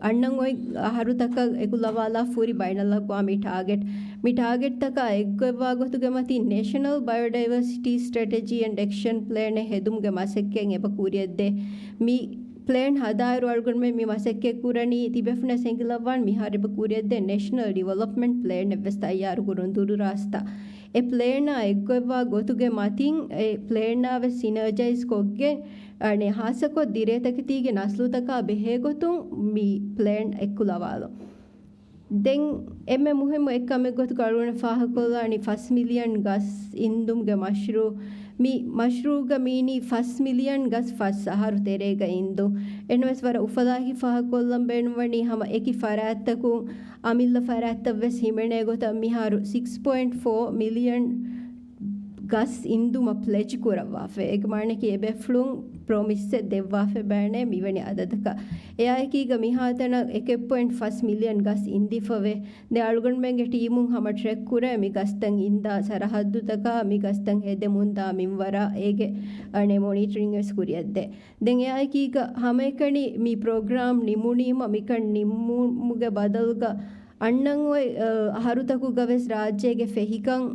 އަންނަން އޮތް އަހަރުތަކަށް އެކުލަވާލާ ފުރި ބައިނަލްއަގުވާމީ ޓާގެޓް. މި ޓާގެޓްތަކާ އެއްގޮތްވާ ގޮތުގެ މަތިން ނޭޝަނަލް ބަޔޯޑައިވަރސިޓީ ސްޓްރެޓެޖީ އެންޑް އެކްޝަން ޕްލޭނެއް ހެދުމުގެ މަސައްކަތް އެބަ ކުރިއަށްދޭ. މި ޕްލޭން ހަދާއިރު އަޅުގަނޑުމެން މި މަސައްކަތް ކުރަނީ ތިބޭފުޅުންނަށް އެނގިލައްވާން މިހާރު އެބަ ކުރިއަށްދޭ ނޭޝަނަލް ޑިވެލޮޕްމަންޓް ޕްލޭން އެއްވެސް ތައްޔާރު ކުރުން ދުރުރާސްތާ. އެ ޕްލޭނާ އެއްގޮތްވާ ގޮތުގެ މަތިން އެ ޕްލޭނާ ވެސް ސިނަޖައިޒް ކޮށްގެން، އަނެއް ހާއްސަކޮށް ދިރޭތަކެތީގެ ނަސްލުތަކާ ބެހޭގޮތުން މި ޕްލޭން އެއްކުލަވާލުން. ދެން އެންމެ މުހިއްމު އެއްކަމެއް ގޮތުގަ އަޅުގަނޑު ފާހަގަކޮށްލާނީ ފަސް މިލިއަން ގަސް އިންދުމުގެ މަޝްރޫއު. މި މަޝްރޫއުގަ މީނީ ފަސް މިލިއަން ގަސް ފަސް އަހަރު ތެރޭގަ އިންދުން. އެންމެސް ވަރަށް އުފަލާހި ފާހަގަކޮށްލަން ބޭނުންވަނީ ހަމަ އެކި ފަރާތްތަކުން އަމިއްލަ ފަރާތްތައް ވެސް ހިމެނޭ ގޮތަށް މިހާރު ސިކްސް ޕޮއިންޓް ފޯ މިލިއަން ގަސް އިންދުމަށް ޕްލެޖް ކުރައްވާފަ. އޭގެ މާނައަކީ އެބޭފުޅުން ޕްރޮމިސްއެއް ދެއްވާފަ ބޭނެ މިވެނި އަދަދަކަށް. އެއާއެކީގަ މިހާތަނަށް އެކެއް ޕޮއިންޓް ފަސް މިލިއަން ގަސް އިންދިފަވޭ. ދެން އަޅުގަނޑުމެންގެ ޓީމުން ހަމަ ޓްރެކް ކުރޭ މި ގަސްތައް އިންދާ ސަރަހައްދުތަކާ މި ގަސްތައް ހެދެމުންދާ މިންވަރާ އޭގެ އަނެއް މޮނިޓަރިން ވެސް ކުރިއަށްދޭ. ދެން އެއާއެކީގަ ހަމައެކަނި މި ޕްރޮގްރާމް ނިމުނީމަ މިކަން ނިމުމުގެ ބަދަލުގަ އަންނަން އޮތް، އަ، އަހަރުތަކުގަ ވެސް ރާއްޖޭގެ ފެހިކަން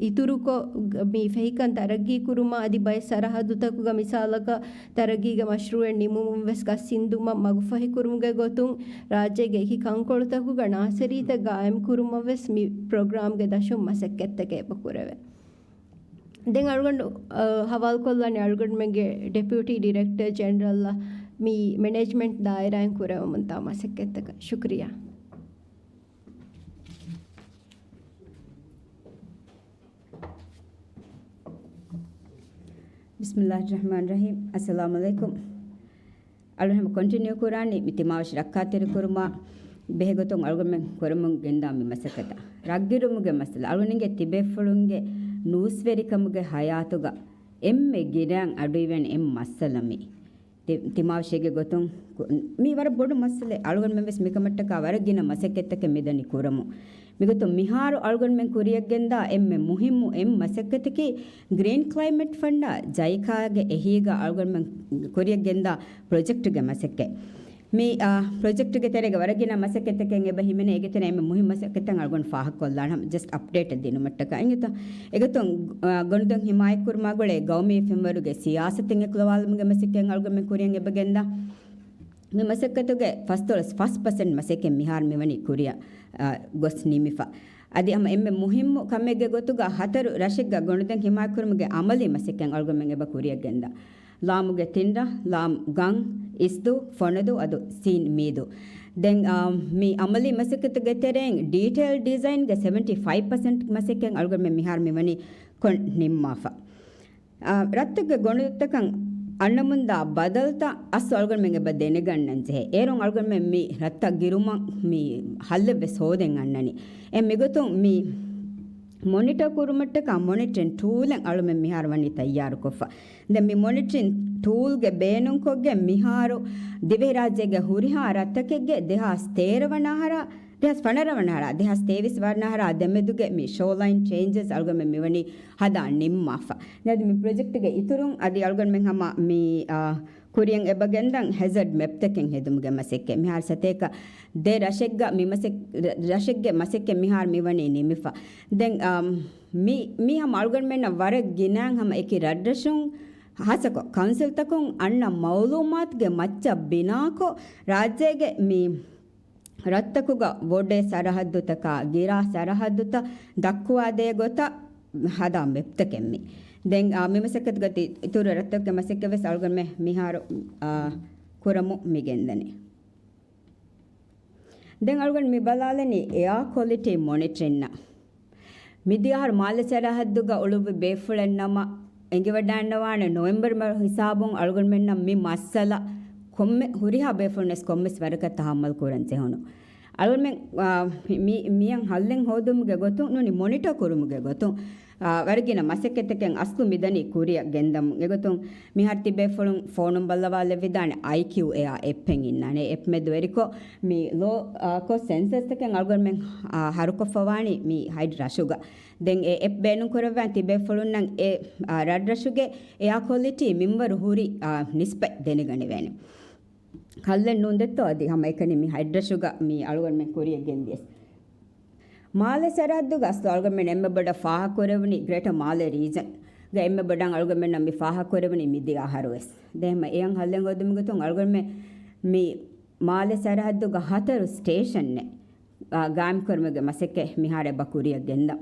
އިތުރުކޮށް، މި ފެހިކަން ތަރައްގީ ކުރުމަށް އަދި ބައެއް ސަރަހައްދުތަކުގަ މިސާލަކަށް ތަރައްގީގެ މަޝްރޫއެއް ނިމުމުން ވެސް ގަސް އިންދުމަށް މަގުފަހިކުރުމުގެ ގޮތުން ރާއްޖޭގެ އެކި ކަންކޮޅުތަކުގަ ނާސަރީތައް ގާއިމްކުރުމަށް ވެސް މި ޕްރޮގްރާމްގެ ދަށުން މަސައްކަތްތަކެއް އެބަ ކުރެވޭ. ދެން އަޅުގަނޑު، އަ، ހަވާލުކޮށްލާނީ އަޅުގަނޑުމެންގެ ޑެޕިއުޓީ ޑިރެކްޓަރ ޖެނެރަލްއަށް މި މެނޭޖްމަންޓް ދާއިރާއިން ކުރެވެމުންދާ މަސައްކަތްތަކަށް. ޝުކުރިއްޔާ. ބިސްމިއްލާހިއްރަޙްމާނިއްރަޙީމް. އައްސަލާމު ޢަލައިކުމް. އަޅުގަނޑު ކޮންޓިނިއު ކުރާނީ މި ތިމާވެށި ރައްކާތެރިކުރުމާ ބެހޭގޮތުން އަޅުގަނޑުމެން ކުރަމުން ގެންދާ މި މަސައްކަތަށް. ރަށްގިރުމުގެ މައްސަލަ. އަޅުގަނޑުގެ ތިބޭފުޅުންގެ ނޫސްވެރިކަމުގެ ހަޔާތުގަ އެންމެ ގިރާން އަޑުއިވޭނެ އެއް މައްސަލަ މި. ތި-، ތިމާވެށީގެ ގޮތުން ކު-، މީ ވަރަށް ބޮޑު މައްސަލައެއް. އަޅުގަނޑުމެން ވެސް މިކަމަށްޓަކާ ވަރަށް ގިނަ މަސައްކަތްތަކެއް މިދަނީ ކުރަމުން. މިގޮތުން މިހާރު އަޅުގަނޑުމެން ކުރިއަށްގެންދާ އެންމެ މުހިއްމު އެއް މަސައްކަތަކީ ގްރީން ކްލައިމެޓް ފަންޑާ ޖައިކާގެ އެހީގަ އަޅުގަނޑުމެން ކުރިއަށްގެންދާ ޕްރޮޖެކްޓުގެ މަސައްކަތް. މި، އާ، ޕްރޮޖެކްޓުގެ ތެރޭގަ ވަރަށް ގިނަ މަސައްކަތްތަކެއް އެބަ ހިމެނޭ. އޭގެ ތެރޭ އެންމެ މުހިންމު މަސައްކަތްތައް އަޅުގަނޑު ފާހަގަކޮށްލާނަން، ޖަސްޓް އަޕްޑޭޓެއް ދިނުމަށްޓަކާ. އިނގޭތޯ؟ އެގޮތުން، އާ، ގޮނޑުދޮށް ހިމާޔަތްކުރުމާ ގުޅޭ ގައުމީ ފެންވަރުގެ ސިޔާސަތެއް އެކުލަވާލުމުގެ މަސައްކަތް އަޅުގަނޑުމެން ކުރިއަށް އެބަގެންދާ. މި މަސައްކަތުގެ ފަސްދޮޅަސް ފަސް ޕަސެންޓް މަސައްކަތް މިހާރު މިވަނީ ކުރިއަށް، އާ، ގޮސް ނިމިފަ. އަދި ހަމަ އެންމެ މުހިންމު ކަމެއްގެ ގޮތުގަ ހަތަރު ރަށެއްގަ ގޮނޑުދޮށް ހިމާޔަތްކުރުމުގެ އަމަލީ މަސައްކަތް އަޅުގަނޑުމެން އެބަ ކުރިއަށްގެންދާ. ލާމުގެ ތިން ރަށް، ލާމް ގަން، އިސްދޫ، ފޮނަދޫ އަދު ސީން މީދޫ. ދެން، އާ، މި އަމަލީ މަސައްކަތުގެ ތެރެއިން ޑީޓެއިލް ޑިޒައިންގެ ސެވެންޓީ ފައިވް ޕަސެންޓް މަސައްކަތް އަޅުގަނޑުމެން މިހާރު މިވަނީ ކޮށް ނިންމާފަ. އާ، ރަށްތަކުގެ ގޮނޑުދޮށްތަކަށް އަންނަމުންދާ ބަދަލުތައް އަސްލު އަޅުގަނޑުމެން އެބަ ދެނެގަންނަން ޖެހޭ. އޭރުން އަޅުގަނޑުމެން މި ރަށްތައް ގިރުމަށް މި ހައްލެއް ވެސް ހޯދެން އަންނަނީ. އެ މިގޮތުން މި މޮނިޓަ ކުރުމަށްޓަކާ މޮނިޓަރިން ޓޫލެއް އަޅުމެން މިހާރު ވަނީ ތައްޔާރުކޮށްފަ. ދެން މި މޮނިޓަރިން ޓޫލްގެ ބޭނުންކޮށްގެން މިހާރު ދިވެހިރާއްޖޭގެ ހުރިހާ ރަށްތަކެއްގެ ދެހާސް ތޭރަ ވަނަ އަހަރާ، ދެހާސް ފަނަރަ ވަނަ އަހަރާ، ދެހާސް ތޭވީސް ވަނަ އަހަރާ ދެމެދުގެ މި ޝޯލައިން ޗޭންޖަސް އަޅުގަނޑުމެން މިވަނީ ހަދާ ނިންމާފަ. ދެން މި ޕްރޮޖެކްޓްގެ އިތުރުން އަދި އަޅުގަނޑުމެން ހަމަ މި، އާ، ކުރިއަށް އެބަ ގެންދަން ހެޒަޑް މެޕްތަކެއް ހެދުމުގެ މަސައްކަތް. މިހާރު ސަތޭކަ ދެ ރަށެއްގަ މި މަސައް-، ރަށެއްގެ މަސައްކަތް މިހާރު މިވަނީ ނިމިފަ. ދެން، އާ، މި، މި ހަމަ އަޅުގަނޑުމެންނަށް ވަރަށް ގިނައިން ހަމަ އެކި ރަށްރަށުން ހާއްސަކޮށް ކައުންސިލްތަކުން އަންނަ މައުލޫމާތުގެ މައްޗަށް ބިނާކޮށް، ރާއްޖޭގެ މި ރަށްތަކުގަ ވޮޑޭ ސަރަހައްދުތަކާ، ގިރާ ސަރަހައްދުތައް ދައްކުވާދޭ ގޮތަށް ހަދާ މެޕްތަކެއް މި. ދެން، އާ، މި މަސައްކަތުގަ ތި-، އިތުރު ރަށްތަކުގެ މަސައްކަތް ވެސް އަޅުގަނޑުމެން މިހާރު، އާ، ކުރަމުން މި ގެންދަނީ. ދެން އަޅުގަނޑު މި ބަލާލަނީ އެއާ ކޮލިޓީ މޮނިޓަރިންއަށް. މިދިޔަ އަހަރު މާލެ ސަރަހައްދުގަ އުޅުއްވި ބޭފުޅެއް ނަމަ، އެނގިވަޑައިންނަވާނެ ނޮވެމްބަރު މަހު ހިސާބުން އަޅުގަނޑުމެންނަށް މި މައްސަލަ ކޮންމެ ހުރިހާ ބޭފުޅުންވެސް ކޮންމެސް ވަރަކަށް ތަހައްމަލް ކުރަން ޖެހުނު. އަޅުގަނޑުމެން، އާ، މި-، މިއަން ހައްލެއް ހޯދުމުގެ ގޮތުން ނޫނީ މޮނިޓަ ކުރުމުގެ ގޮތުން، އާ، ވަރަށް ގިނަ މަސައްކަތްތަކެއް އަސްލު މިދަނީ ކުރިއަށް ގެންދަމުން. އެގޮތުން މިހާރު ތިބޭފުޅުން ފޯނުން ބައްލަވާލެއްވިދާނެ އައިކިއު އެއާ އެޕްއެއް އިންނާނެ. އެޕް މެދުވެރިކޮށް މި ލޯ، އާ، ކޮސްޓް ސެންސަސްތަކެއް އަޅުގަނޑުމެން، އާ، ހަރުކޮށްފަވާނީ މި ހަތް ރަށުގަ. ދެން އެ އެޕް ބޭނުންކުރައްވާން ތިބޭފުޅުންނަށް އެ، އާ، ރަށްރަށުގެ އެއާ ކޮލިޓީ މިންވަރު ހުރި، އާ، ނިސްބަތް ދެނެގަނެވޭނެ. ހައްލެއް ނޫން ދެއްތޯ އަދި ހަމައެކަނި މި ހަތް ރަށުގަ މި އަޅުގަނޑުމެން ކުރިއަށް ގެންދިޔަސް. މާލެ ސަރަހައްދުގަ އަސްލު އަޅުގަނޑުމެން އެންމެ ބޮޑަށް ފާހަގަކުރެވުނީ ގްރޭޓަ މާލެ ރީޖަންގަ އެންމެ ބޮޑަށް އަޅުގަނޑުމެންނަށް މި ފާހަގަކުރެވުނީ މިދިޔަ އަހަރުވެސް. ދެން އެއަށް ހައްލެއް ހޯދުމުގެ ގޮތުން އަޅުގަނޑުމެން މި މާލެ ސަރަހައްދުގަ ހަތަރު ސްޓޭޝަންއެއް، އާ، ގާއިމްކުރުމުގެ މަސައްކަތް މިހާރު އެބަ ކުރިއަށް ގެންދަން.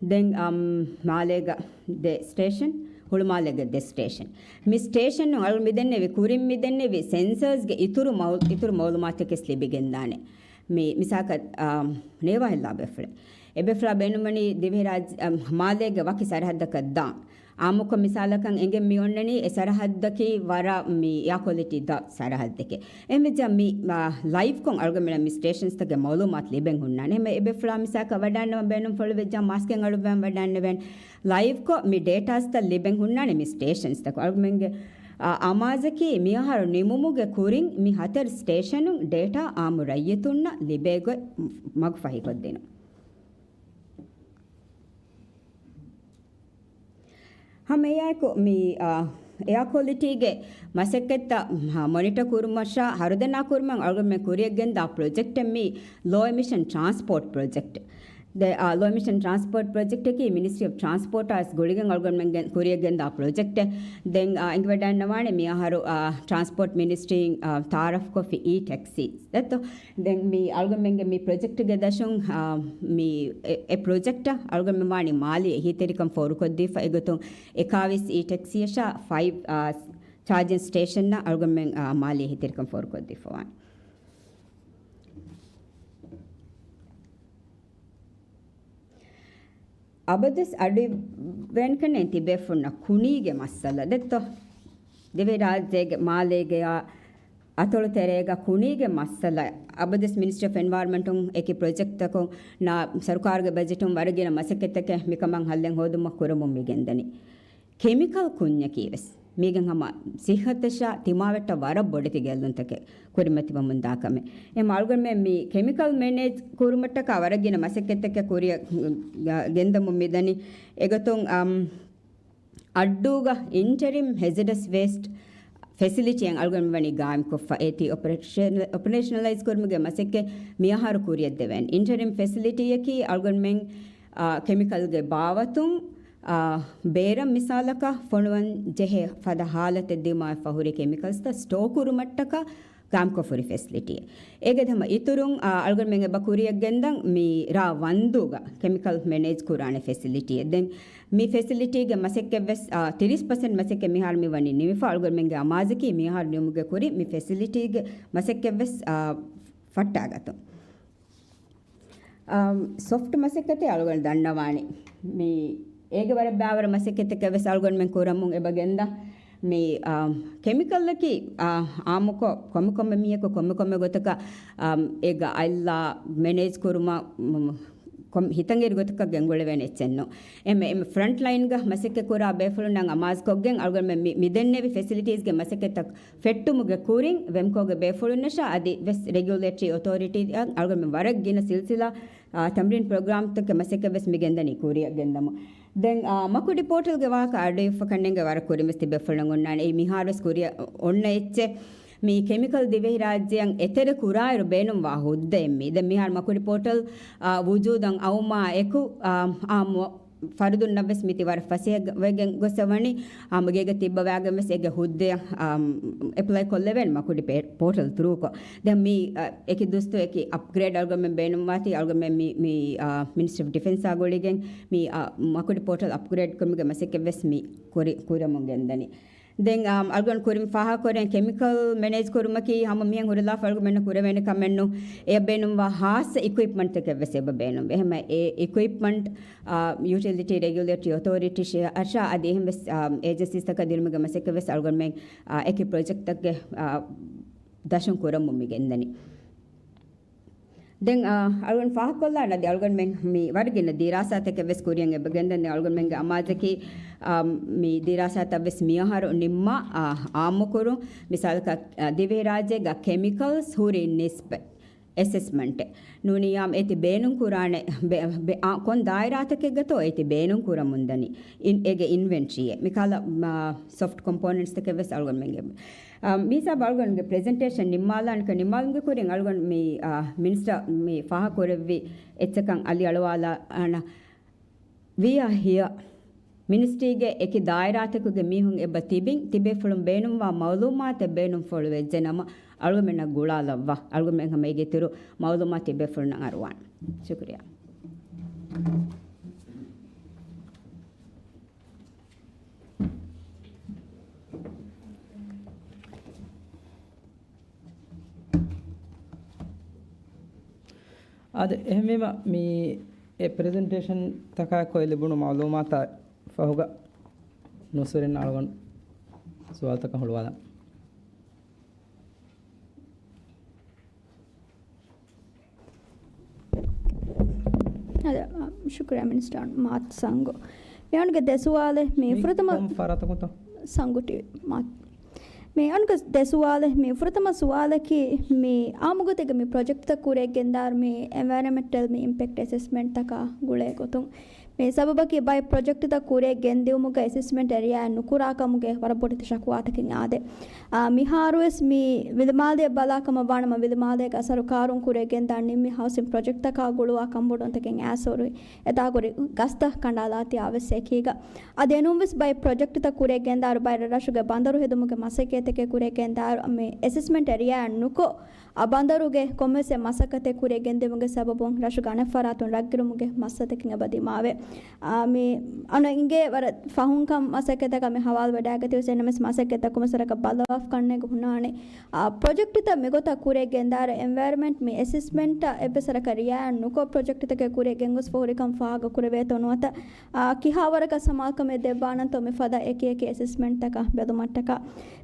ދެން، އަމް، މާލޭގަ ދެ ސްޓޭޝަން، ހުޅުމާލޭގެ ދެ ސްޓޭޝަން. މި ސްޓޭޝަން އަޅު މިދެންނެވި، ކުރިން މިދެންނެވި ސެންސަރސްގެ އިތުރު މައު-، އިތުރު މައުލޫމާތަކެސް ލިބިގެންދާނެ. މި މިސާކަށް، އާ، ނޭވާހިލްލާ ބޭފުޅެއް. އެބޭފުޅާ ބޭނުންވަނީ ދިވެހިރާއްޖެ، އަ، މާލޭގެ ވަކި ސަރަހައްދަކަށް ދާން. އާއްމުކޮށް މިސާލަކަށް އެނގެން މި އޮންނަނީ އެ ސަރަހައްދަކީ ވަރަށް މި އެއާ ކޮލިޓީ ދަށް ސަރަހައްދެކޭ. އެހެންވެއްޖާ މި، އާ، ލައިވްކޮށް އަޅުގަނޑުމެންނަށް މި ސްޓޭޝަންސްތަކުގެ މައުލޫމާތު ލިބެން ހުންނާނެ. އެހެންވެ އެބޭފުޅާ މިސާކަށް ވަޑާންނަވަން ބޭނުންފުޅުވެއްޖާ މާސްކެއް އަޅުއްވަން ވަޑާންނެވެން. ލައިވްކޮށް މި ޑޭޓާސްތައް ލިބެން ހުންނާނެ މި ސްޓޭޝަންސްތަކު. އަޅުގަނޑުމެންގެ، އާ، އަމާޒަކީ މިއަހަރު ނިމުމުގެ ކުރިން މި ހަތަރު ސްޓޭޝަނުން ޑޭޓާ އާއްމު ރައްޔިތުންނަށް ލިބޭ ގޮތް މަގުފަހިކޮށްދިނުން. ހަމައެއާއެކު މި، އާ، އެއާ ކޮލިޓީގެ މަސައްކަތްތައް މޮނިޓަ ކުރުމަށާ ހަރުދަނާ ކުރުމަށް އަޅުގަނޑުމެން ކުރިއަށް ގެންދާ ޕްރޮޖެކްޓެއް މީ ލޯ އެމިޝަން ޓްރާންސްޕޯޓް ޕްރޮޖެކްޓް. ދެ، އާ، ލޯ އެމިޝަން ޓްރާންސްޕޯޓް ޕްރޮޖެކްޓަކީ މިނިސްޓްރީ އޮފް ޓްރާންސްޕޯޓާ ވެސް ގުޅިގެން އަޅުގަނޑުމެން ގެން، ކުރިއަށް ގެންދާ ޕްރޮޖެކްޓެއް. ދެން، އާ، އެނގިވަޑައިގަންނަވާނެ މިއަހަރު، އާ، ޓްރާންސްޕޯޓް މިނިސްޓްރީން، އާ، ތައާރަފްކޮށްފި އީ ޓެކްސީ. ދެއްތޯ؟ ދެން މި އަޅުގަނޑުމެންގެ މި ޕްރޮޖެކްޓްގެ ދަށުން، އާ، މި އެ، އެ ޕްރޮޖެކްޓަށް އަޅުގަނޑުމެން ވާނީ މާލީ އެހީތެރިކަން ފޯރުކޮށްދީފަ އެގޮތުން އެކާވީސް އީ ޓެކްސީއަށާ ފައިވް، އާ، ޗާޖިން ސްޓޭޝަންއަށް އަޅުގަނޑުމެން، އާ، މާލީ އެހީތެރިކަން ފޯރުކޮށްދީފަ ވާނެ. އަބަދުވެސް އަޑުއިވެންކަންނޭނގެ ތިބޭފުޅުންނަށް ކުނީގެ މައްސަލަ ދެއްތޯ؟ ދިވެހިރާއްޖޭގެ މާލޭގެ އަތޮޅު ތެރޭގަ ކުނީގެ މައްސަލަ އަބަދުވެސް މިނިސްޓްރީ އޮފް އެންވަޔަރަމެންޓުން އެކި ޕްރޮޖެކްޓްތަކުން ނާ ސަރުކާރުގެ ބަޖެޓުން ވަރަށް ގިނަ މަސައްކަތްތަކެއް މިކަމަށް ހައްލެއް ހޯދުމަށް ކުރަމުން މި ގެންދަނީ. ކެމިކަލް ކުންޏަކީ ވެސް މީގެން ހަމަ ސިއްހަތަށާ ތިމާވެއްޓަށް ވަރަށް ބޮޑެތި ގެއްލުންތަކެއް ކުރިމަތިވަމުން ދާ ކަމެއް. އެހެން އަޅުގަނޑުމެން މި ކެމިކަލް މެނޭޖް ކުރުމަށްޓަކާ ވަރަށް ގިނަ މަސައްކަތްތަކެއް ކުރިއަށް ގެންދަމުން މިދަނީ. އެގޮތުން، އަމް، އައްޑޫގަ އިންޓަރިމް ހެޒަޑަސް ވޭސްޓް ފެސިލިޓީއެއް އަޅުގަނޑު ވަނީ ގާއިމްކޮށްފަ އޭތި އޮޕަރޭޝަނަ-، އޮޕަރޭޝަނަލައިޒް ކުރުމުގެ މަސައްކަތް މިއަހަރު ކުރިއަށް ދެވޭނެ. އިންޓަރިމް ފެސިލިޓީއަކީ އަޅުގަނޑުމެން، އާ، ކެމިކަލްގެ ބާވަތުން، އާ، ބޭރަށް މިސާލަކަށް ފޮނުވަން ޖެހޭ ފަދަ ހާލަތެއް ދިމާވެފަ ހުރި ކެމިކަލްސްތައް ސްޓޯ ކުރުމަށްޓަކާ ގާއިމްކޮށްފަ ހުރި ފެސިލިޓީއެއް. އޭގެ ހަމަ އިތުރުން، އާ، އަޅުގަނޑުމެން އެބަ ކުރިއަށް ގެންދަން މި ރ. ވަންދޫގަ ކެމިކަލް މެނޭޖް ކުރާނެ ފެސިލިޓީއެއް. ދެން މި ފެސިލިޓީގެ މަސައްކަތްވެސް، އާ، ތިރީސް ޕަސެންޓް މަސައްކަތް މިހާރު މި ވަނީ ނިމިފަ. އަޅުގަނޑުމެންގެ އަމާޒަކީ މިހާރު ނިމުމުގެ ކުރިން މި ފެސިލިޓީގެ މަސައްކަތްވެސް، އާ، ފައްޓާގަތުން. އާ، ސޮފްޓް މަސައްކަތެއް އަޅުގަނޑު ދަންނަވާނެ. މި އޭގެ ވަރަށް ބާވަރު މަސައްކަތެއް ވެސް އަޅުގަނޑުމެން ކުރަމުން އެބަ ގެންދާ. މި، އާ، ކެމިކަލްއަކީ، އާ، އާއްމުކޮށް ކޮންމެ ކޮންމެ މީހަކު ކޮންމެ ކޮންމެ ގޮތަކަށް، އާ، އޭގަ އަތްލާ މެނޭޖް ކުރުމަށް، މު-، ކޮން-، ހިތަށް އެރި ގޮތަކަށް ގެންގުޅެވޭނެ އެއްޗެއް ނޫން. އެމެ-، އެމެ ފްރަންޓް ލައިންގަ މަސައްކަތް ކުރާ ބޭފުޅުންނަށް އަމާޒުކޮށްގެން އަޅުގަނޑުމެން މި-، މިދެންނެވި ފެސިލިޓީސްގެ މަސައްކަތްތައް ފެއްޓުމުގެ ކުރިން ވެމްކޯގެ ބޭފުޅުންނަށާ އަދި ވެސް ރެގިއުލޭޓަރީ އޮތޯރިޓީއަށް އަޅުގަނޑުމެން ވަރަށް ގިނަ ސިލްސިލާ، އާ، ތަމްރީން ޕްރޮގްރާމްތަކެއް މަސައްކަތް ވެސް މި ގެންދަނީ ކުރިއަށް ގެންދަމުން. ދެން، އާ، މަކުޑި ޕޯޓަލްގެ ވާހަކަ އަޑުއިވިފަ ކަންނޭނގެ ވަރަށް ކުރިން ވެސް ތިބޭފުޅުންނަށް އޮންނާނެ. އެއީ މިހާރު ވެސް ކުރިއަށް އޮންނަ އެއްޗެއް. މި ކެމިކަލް ދިވެހިރާއްޖެއަށް އެތެރެ ކުރާއިރު ބޭނުންވާ ހުއްދައެއް މީ. ދެން މިހާރު މަކުޑި ޕޯޓަލް، އާ، ވުޖޫދަށް އައުމާ އެކު، އާ، އާ، މު-، ފަރުދުންނަށްވެސް މިތި ވަރަށް ފަސޭހަވެގެން ގޮސް ވަނީ، އާ، ގޭގަ ތިއްބަވާގެން ވެސް އޭގެ ހުއްދައަށް، އާ، އެޕްލައި ކޮށްލެވޭނެ މަކުޑި ޕޭ-، ޕޯޓަލް ތްރޫކޮށް. ދެން މި، އާ، އެކި ދުވަސްތު އެކި އަޕްގްރޭޑް އަޅުގަނޑުމެން ބޭނުންވާތީ، އަޅުގަނޑުމެން މި، މި، އާ، މިނިސްޓްރީ އޮފް ޑިފެންސާ ގުޅިގެން މި، އާ، މަކުޑި ޕޯޓަލް އަޕްގްރޭޑް ކުރުމުގެ މަސައްކަތް ވެސް މި ކުރި-، ކުރަމުން ގެންދަނީ. ދެން، އާ، އަޅުގަނޑު ކުރިން ފާހަގަކުރޭ ކެމިކަލް މެނޭޖް ކުރުމަކީ ހަމަ މިހެން ހުރިލާފަ އަޅުގަނޑުމެންނަށް ކުރެވޭނެ ކަމެއް ނޫން. އެ ބޭނުންވާ ހާއްސަ އިކުއިޕްމަންޓްތަކެއް ވެސް އެބަ ބޭނުންވޭ. ހަމަ އެ އިކުއިޕްމަންޓް، އާ، ޔޫޓިލިޓީ ރެގިއުލޭޓަރީ އޮތޯރިޓީ އަށާ އަދި އެހެން ވެސް، އާ، އޭޖެންސީސްތަކާ ދިނުމުގެ މަސައްކަތް ވެސް އަޅުގަނޑުމެން، އާ، އެކި ޕްރޮޖެކްޓްތަކެއް، އާ، ދަށުން ކުރަމުން މި ގެންދަނީ. ދެން، އާ، އަޅުގަނޑު ފާހަގަކޮށްލާނަދި އަޅުގަނޑުމެން މި ވަރަށް ގިނަ ދިރާސާތަކެއް ވެސް ކުރިއަށް އެބަ ގެންދަނީ. އަޅުގަނޑުމެންގެ އަމާޒަކީ، އާ، މި ދިރާސާތައް ވެސް މިއަހަރު ނިންމާ، އާ، އާއްމުކުރުން. މިސާލަކަށް، އާ، ދިވެހިރާއްޖޭގަ ކެމިކަލްސް ހުރި ނިސްބަތް އެސެސްމަންޓެއް ނޫނިއްޔާމު އޭތި ބޭނުން ކުރާނެ ބެ-، ބެ-، އާ، ކޮން ދާއިރާތަކެއްގަތޯ އޭތި ބޭނުން ކުރަމުންދަނީ. އިން-، އޭގެ އިންވެންޓްރީއެއް. މިކަހަލަ، މާ، ސޮފްޓް ކޮމްޕޯނެންޓްސްތަކެއް ވެސް އަޅުގަނޑުމެންގެ. އާ، މިހިސާބަށް އަޅުގަނޑުގެ ޕްރެޒެންޓޭޝަން ނިންމާލާނެ. ނިންމާލުމުގެ ކުރިން އަޅުގަނޑު މި، އާ، މިނިސްޓަރ މި ފާހަގަކުރެއްވި އެއްޗަކަށް އަލި އަޅުވާލާނަ. ވީއާ ހިޔަ މިނިސްޓްރީގެ އެކި ދާއިރާތަކުގެ މީހުން އެބަ ތިބިން، ތިބޭފުޅުން ބޭނުންވާ މައުލޫމާތެއް ބޭނުންފުޅު ވެއްޖެ ނަމަ، އަޅުގަނޑުމެންނަށް ގުޅާލައްވާ. އަޅުގަނޑުމެން ހަމަ އޭގެ އިތުރު މައުލޫމާތު ތިބޭފުޅުންނަށް އަރުވާނެ. ޝުކުރިއްޔާ. އާދެ، އެހެންވީމަ މި އެ ޕްރެޒެންޓޭޝަންތަކާއެކު އެ ލިބުނު މައުލޫމާތާ ފަހުގަ ނޫސްވެރިން އަޅުގަނޑު ސުވާލުތަކަށް ހުޅުވާލަން. އާދެ، އާ، ޝުކުރިއްޔާ މިނިސްޓަރ މާތް ސަންގު. މި އަންގަ ދެ ސުވާލެއް މި މި ފުރަތަމަ ކޮން ފަރާތަކުންތޯ؟ ސަންގު ޓީވީ މާތް. މި އަންގަ ދެ ސުވާލެއް މި ފުރަތަމަ ސުވާލަކީ މި އާއްމުގޮތެއްގެ މި ޕްރޮޖެކްޓްތައް ކުރިއަށް ގެންދާއިރު މި އެންވަޔަރަމެންޓަލް މި އިމްޕެކްޓް އެސެސްމަންޓްތަކާ ގުޅޭ ގޮތުން. މި ސަބަބަކީ ބައެއް ޕްރޮޖެކްޓްތައް ކުރިއަށް ގެންދިއުމުގަ އެސެސްމަންޓް އެރިއާއެއް ނުކުރާކަމުގެ ވަރަށް ބޮޑެތި ޝަކުވާތަކެއް އާދެ. އާ، މިހާރުވެސް މި ވިލުމާލެއަށް ބަލާކަމަށް ވާނަމަ، ވިލުމާލޭގެ ސަރުކާރުން ކުރިއަށް ގެންދާ ނިންމި ހައުސިން ޕްރޮޖެކްޓްތަކާ ގުޅުވާ ކަންބޮޑުވުންތަކެއް އައިސް ހުރި އެތާ ކުރި ގަސްތައް ކަނޑާލާތީ އާވެސް އެކީގަ. އަދި އެނޫންވެސް ބައެއް ޕްރޮޖެކްޓްތައް ކުރިއަށް ގެންދާއިރު ބައެއް ރަށުގެ ބަނދަރު ހެދުމުގެ މަސައްކަތްތަކެއް ކުރިއަށް ގެންދާއިރު މި އެސެސްމަންޓް އެރިއާއަށް ނުކޮށް، އަ، ބަނދަރުގެ ކޮންމެސް މަސައްކަތެއް ކުރިއަށް ގެންދިއުމުގެ ސަބަބުން ރަށުގެ އަނެއް ފަރާތުން ރަށްގިރުމުގެ މައްސަލަތަކެއް އެބަ ދިމާވޭ. އާ، މި އަންނަ އިނގޭ ވަރަށް ފަހުން ކަން މަސައްކަތަކަށް މި ހަވާލު ވެޑާގަތި ވެސް އެންއެމްއެސް މަސައްކަތްތައް ކޮންމެސް ވަރަކަށް ބައްލަވާފަ ކަންނޭނގެ ހުންނާނެ. އާ، ޕްރޮޖެކްޓްތައް މިގޮތަށް ކުރިއަށް ގެންދާއިރު އެންވަޔަރަމެންޓް މި އެސެސްމަންޓަށް އެއްވެސް ވަރަކަށް ރިއާޔަތް ނުކޮށް ޕްރޮޖެކްޓްތަކެއް ކުރިއަށް ގެންގޮސްފަ ހުރިކަން ފާހަގަ ކުރެވޭތޯ ނުވަތަ، އާ، ކިހާވަރަކަށް ސަމާލުކަމެއް ދެއްވާނަންތޯ މިފަދަ އެކި އެކި އެސެސްމަންޓްތަކާ ބެލުމަށްޓަކާ.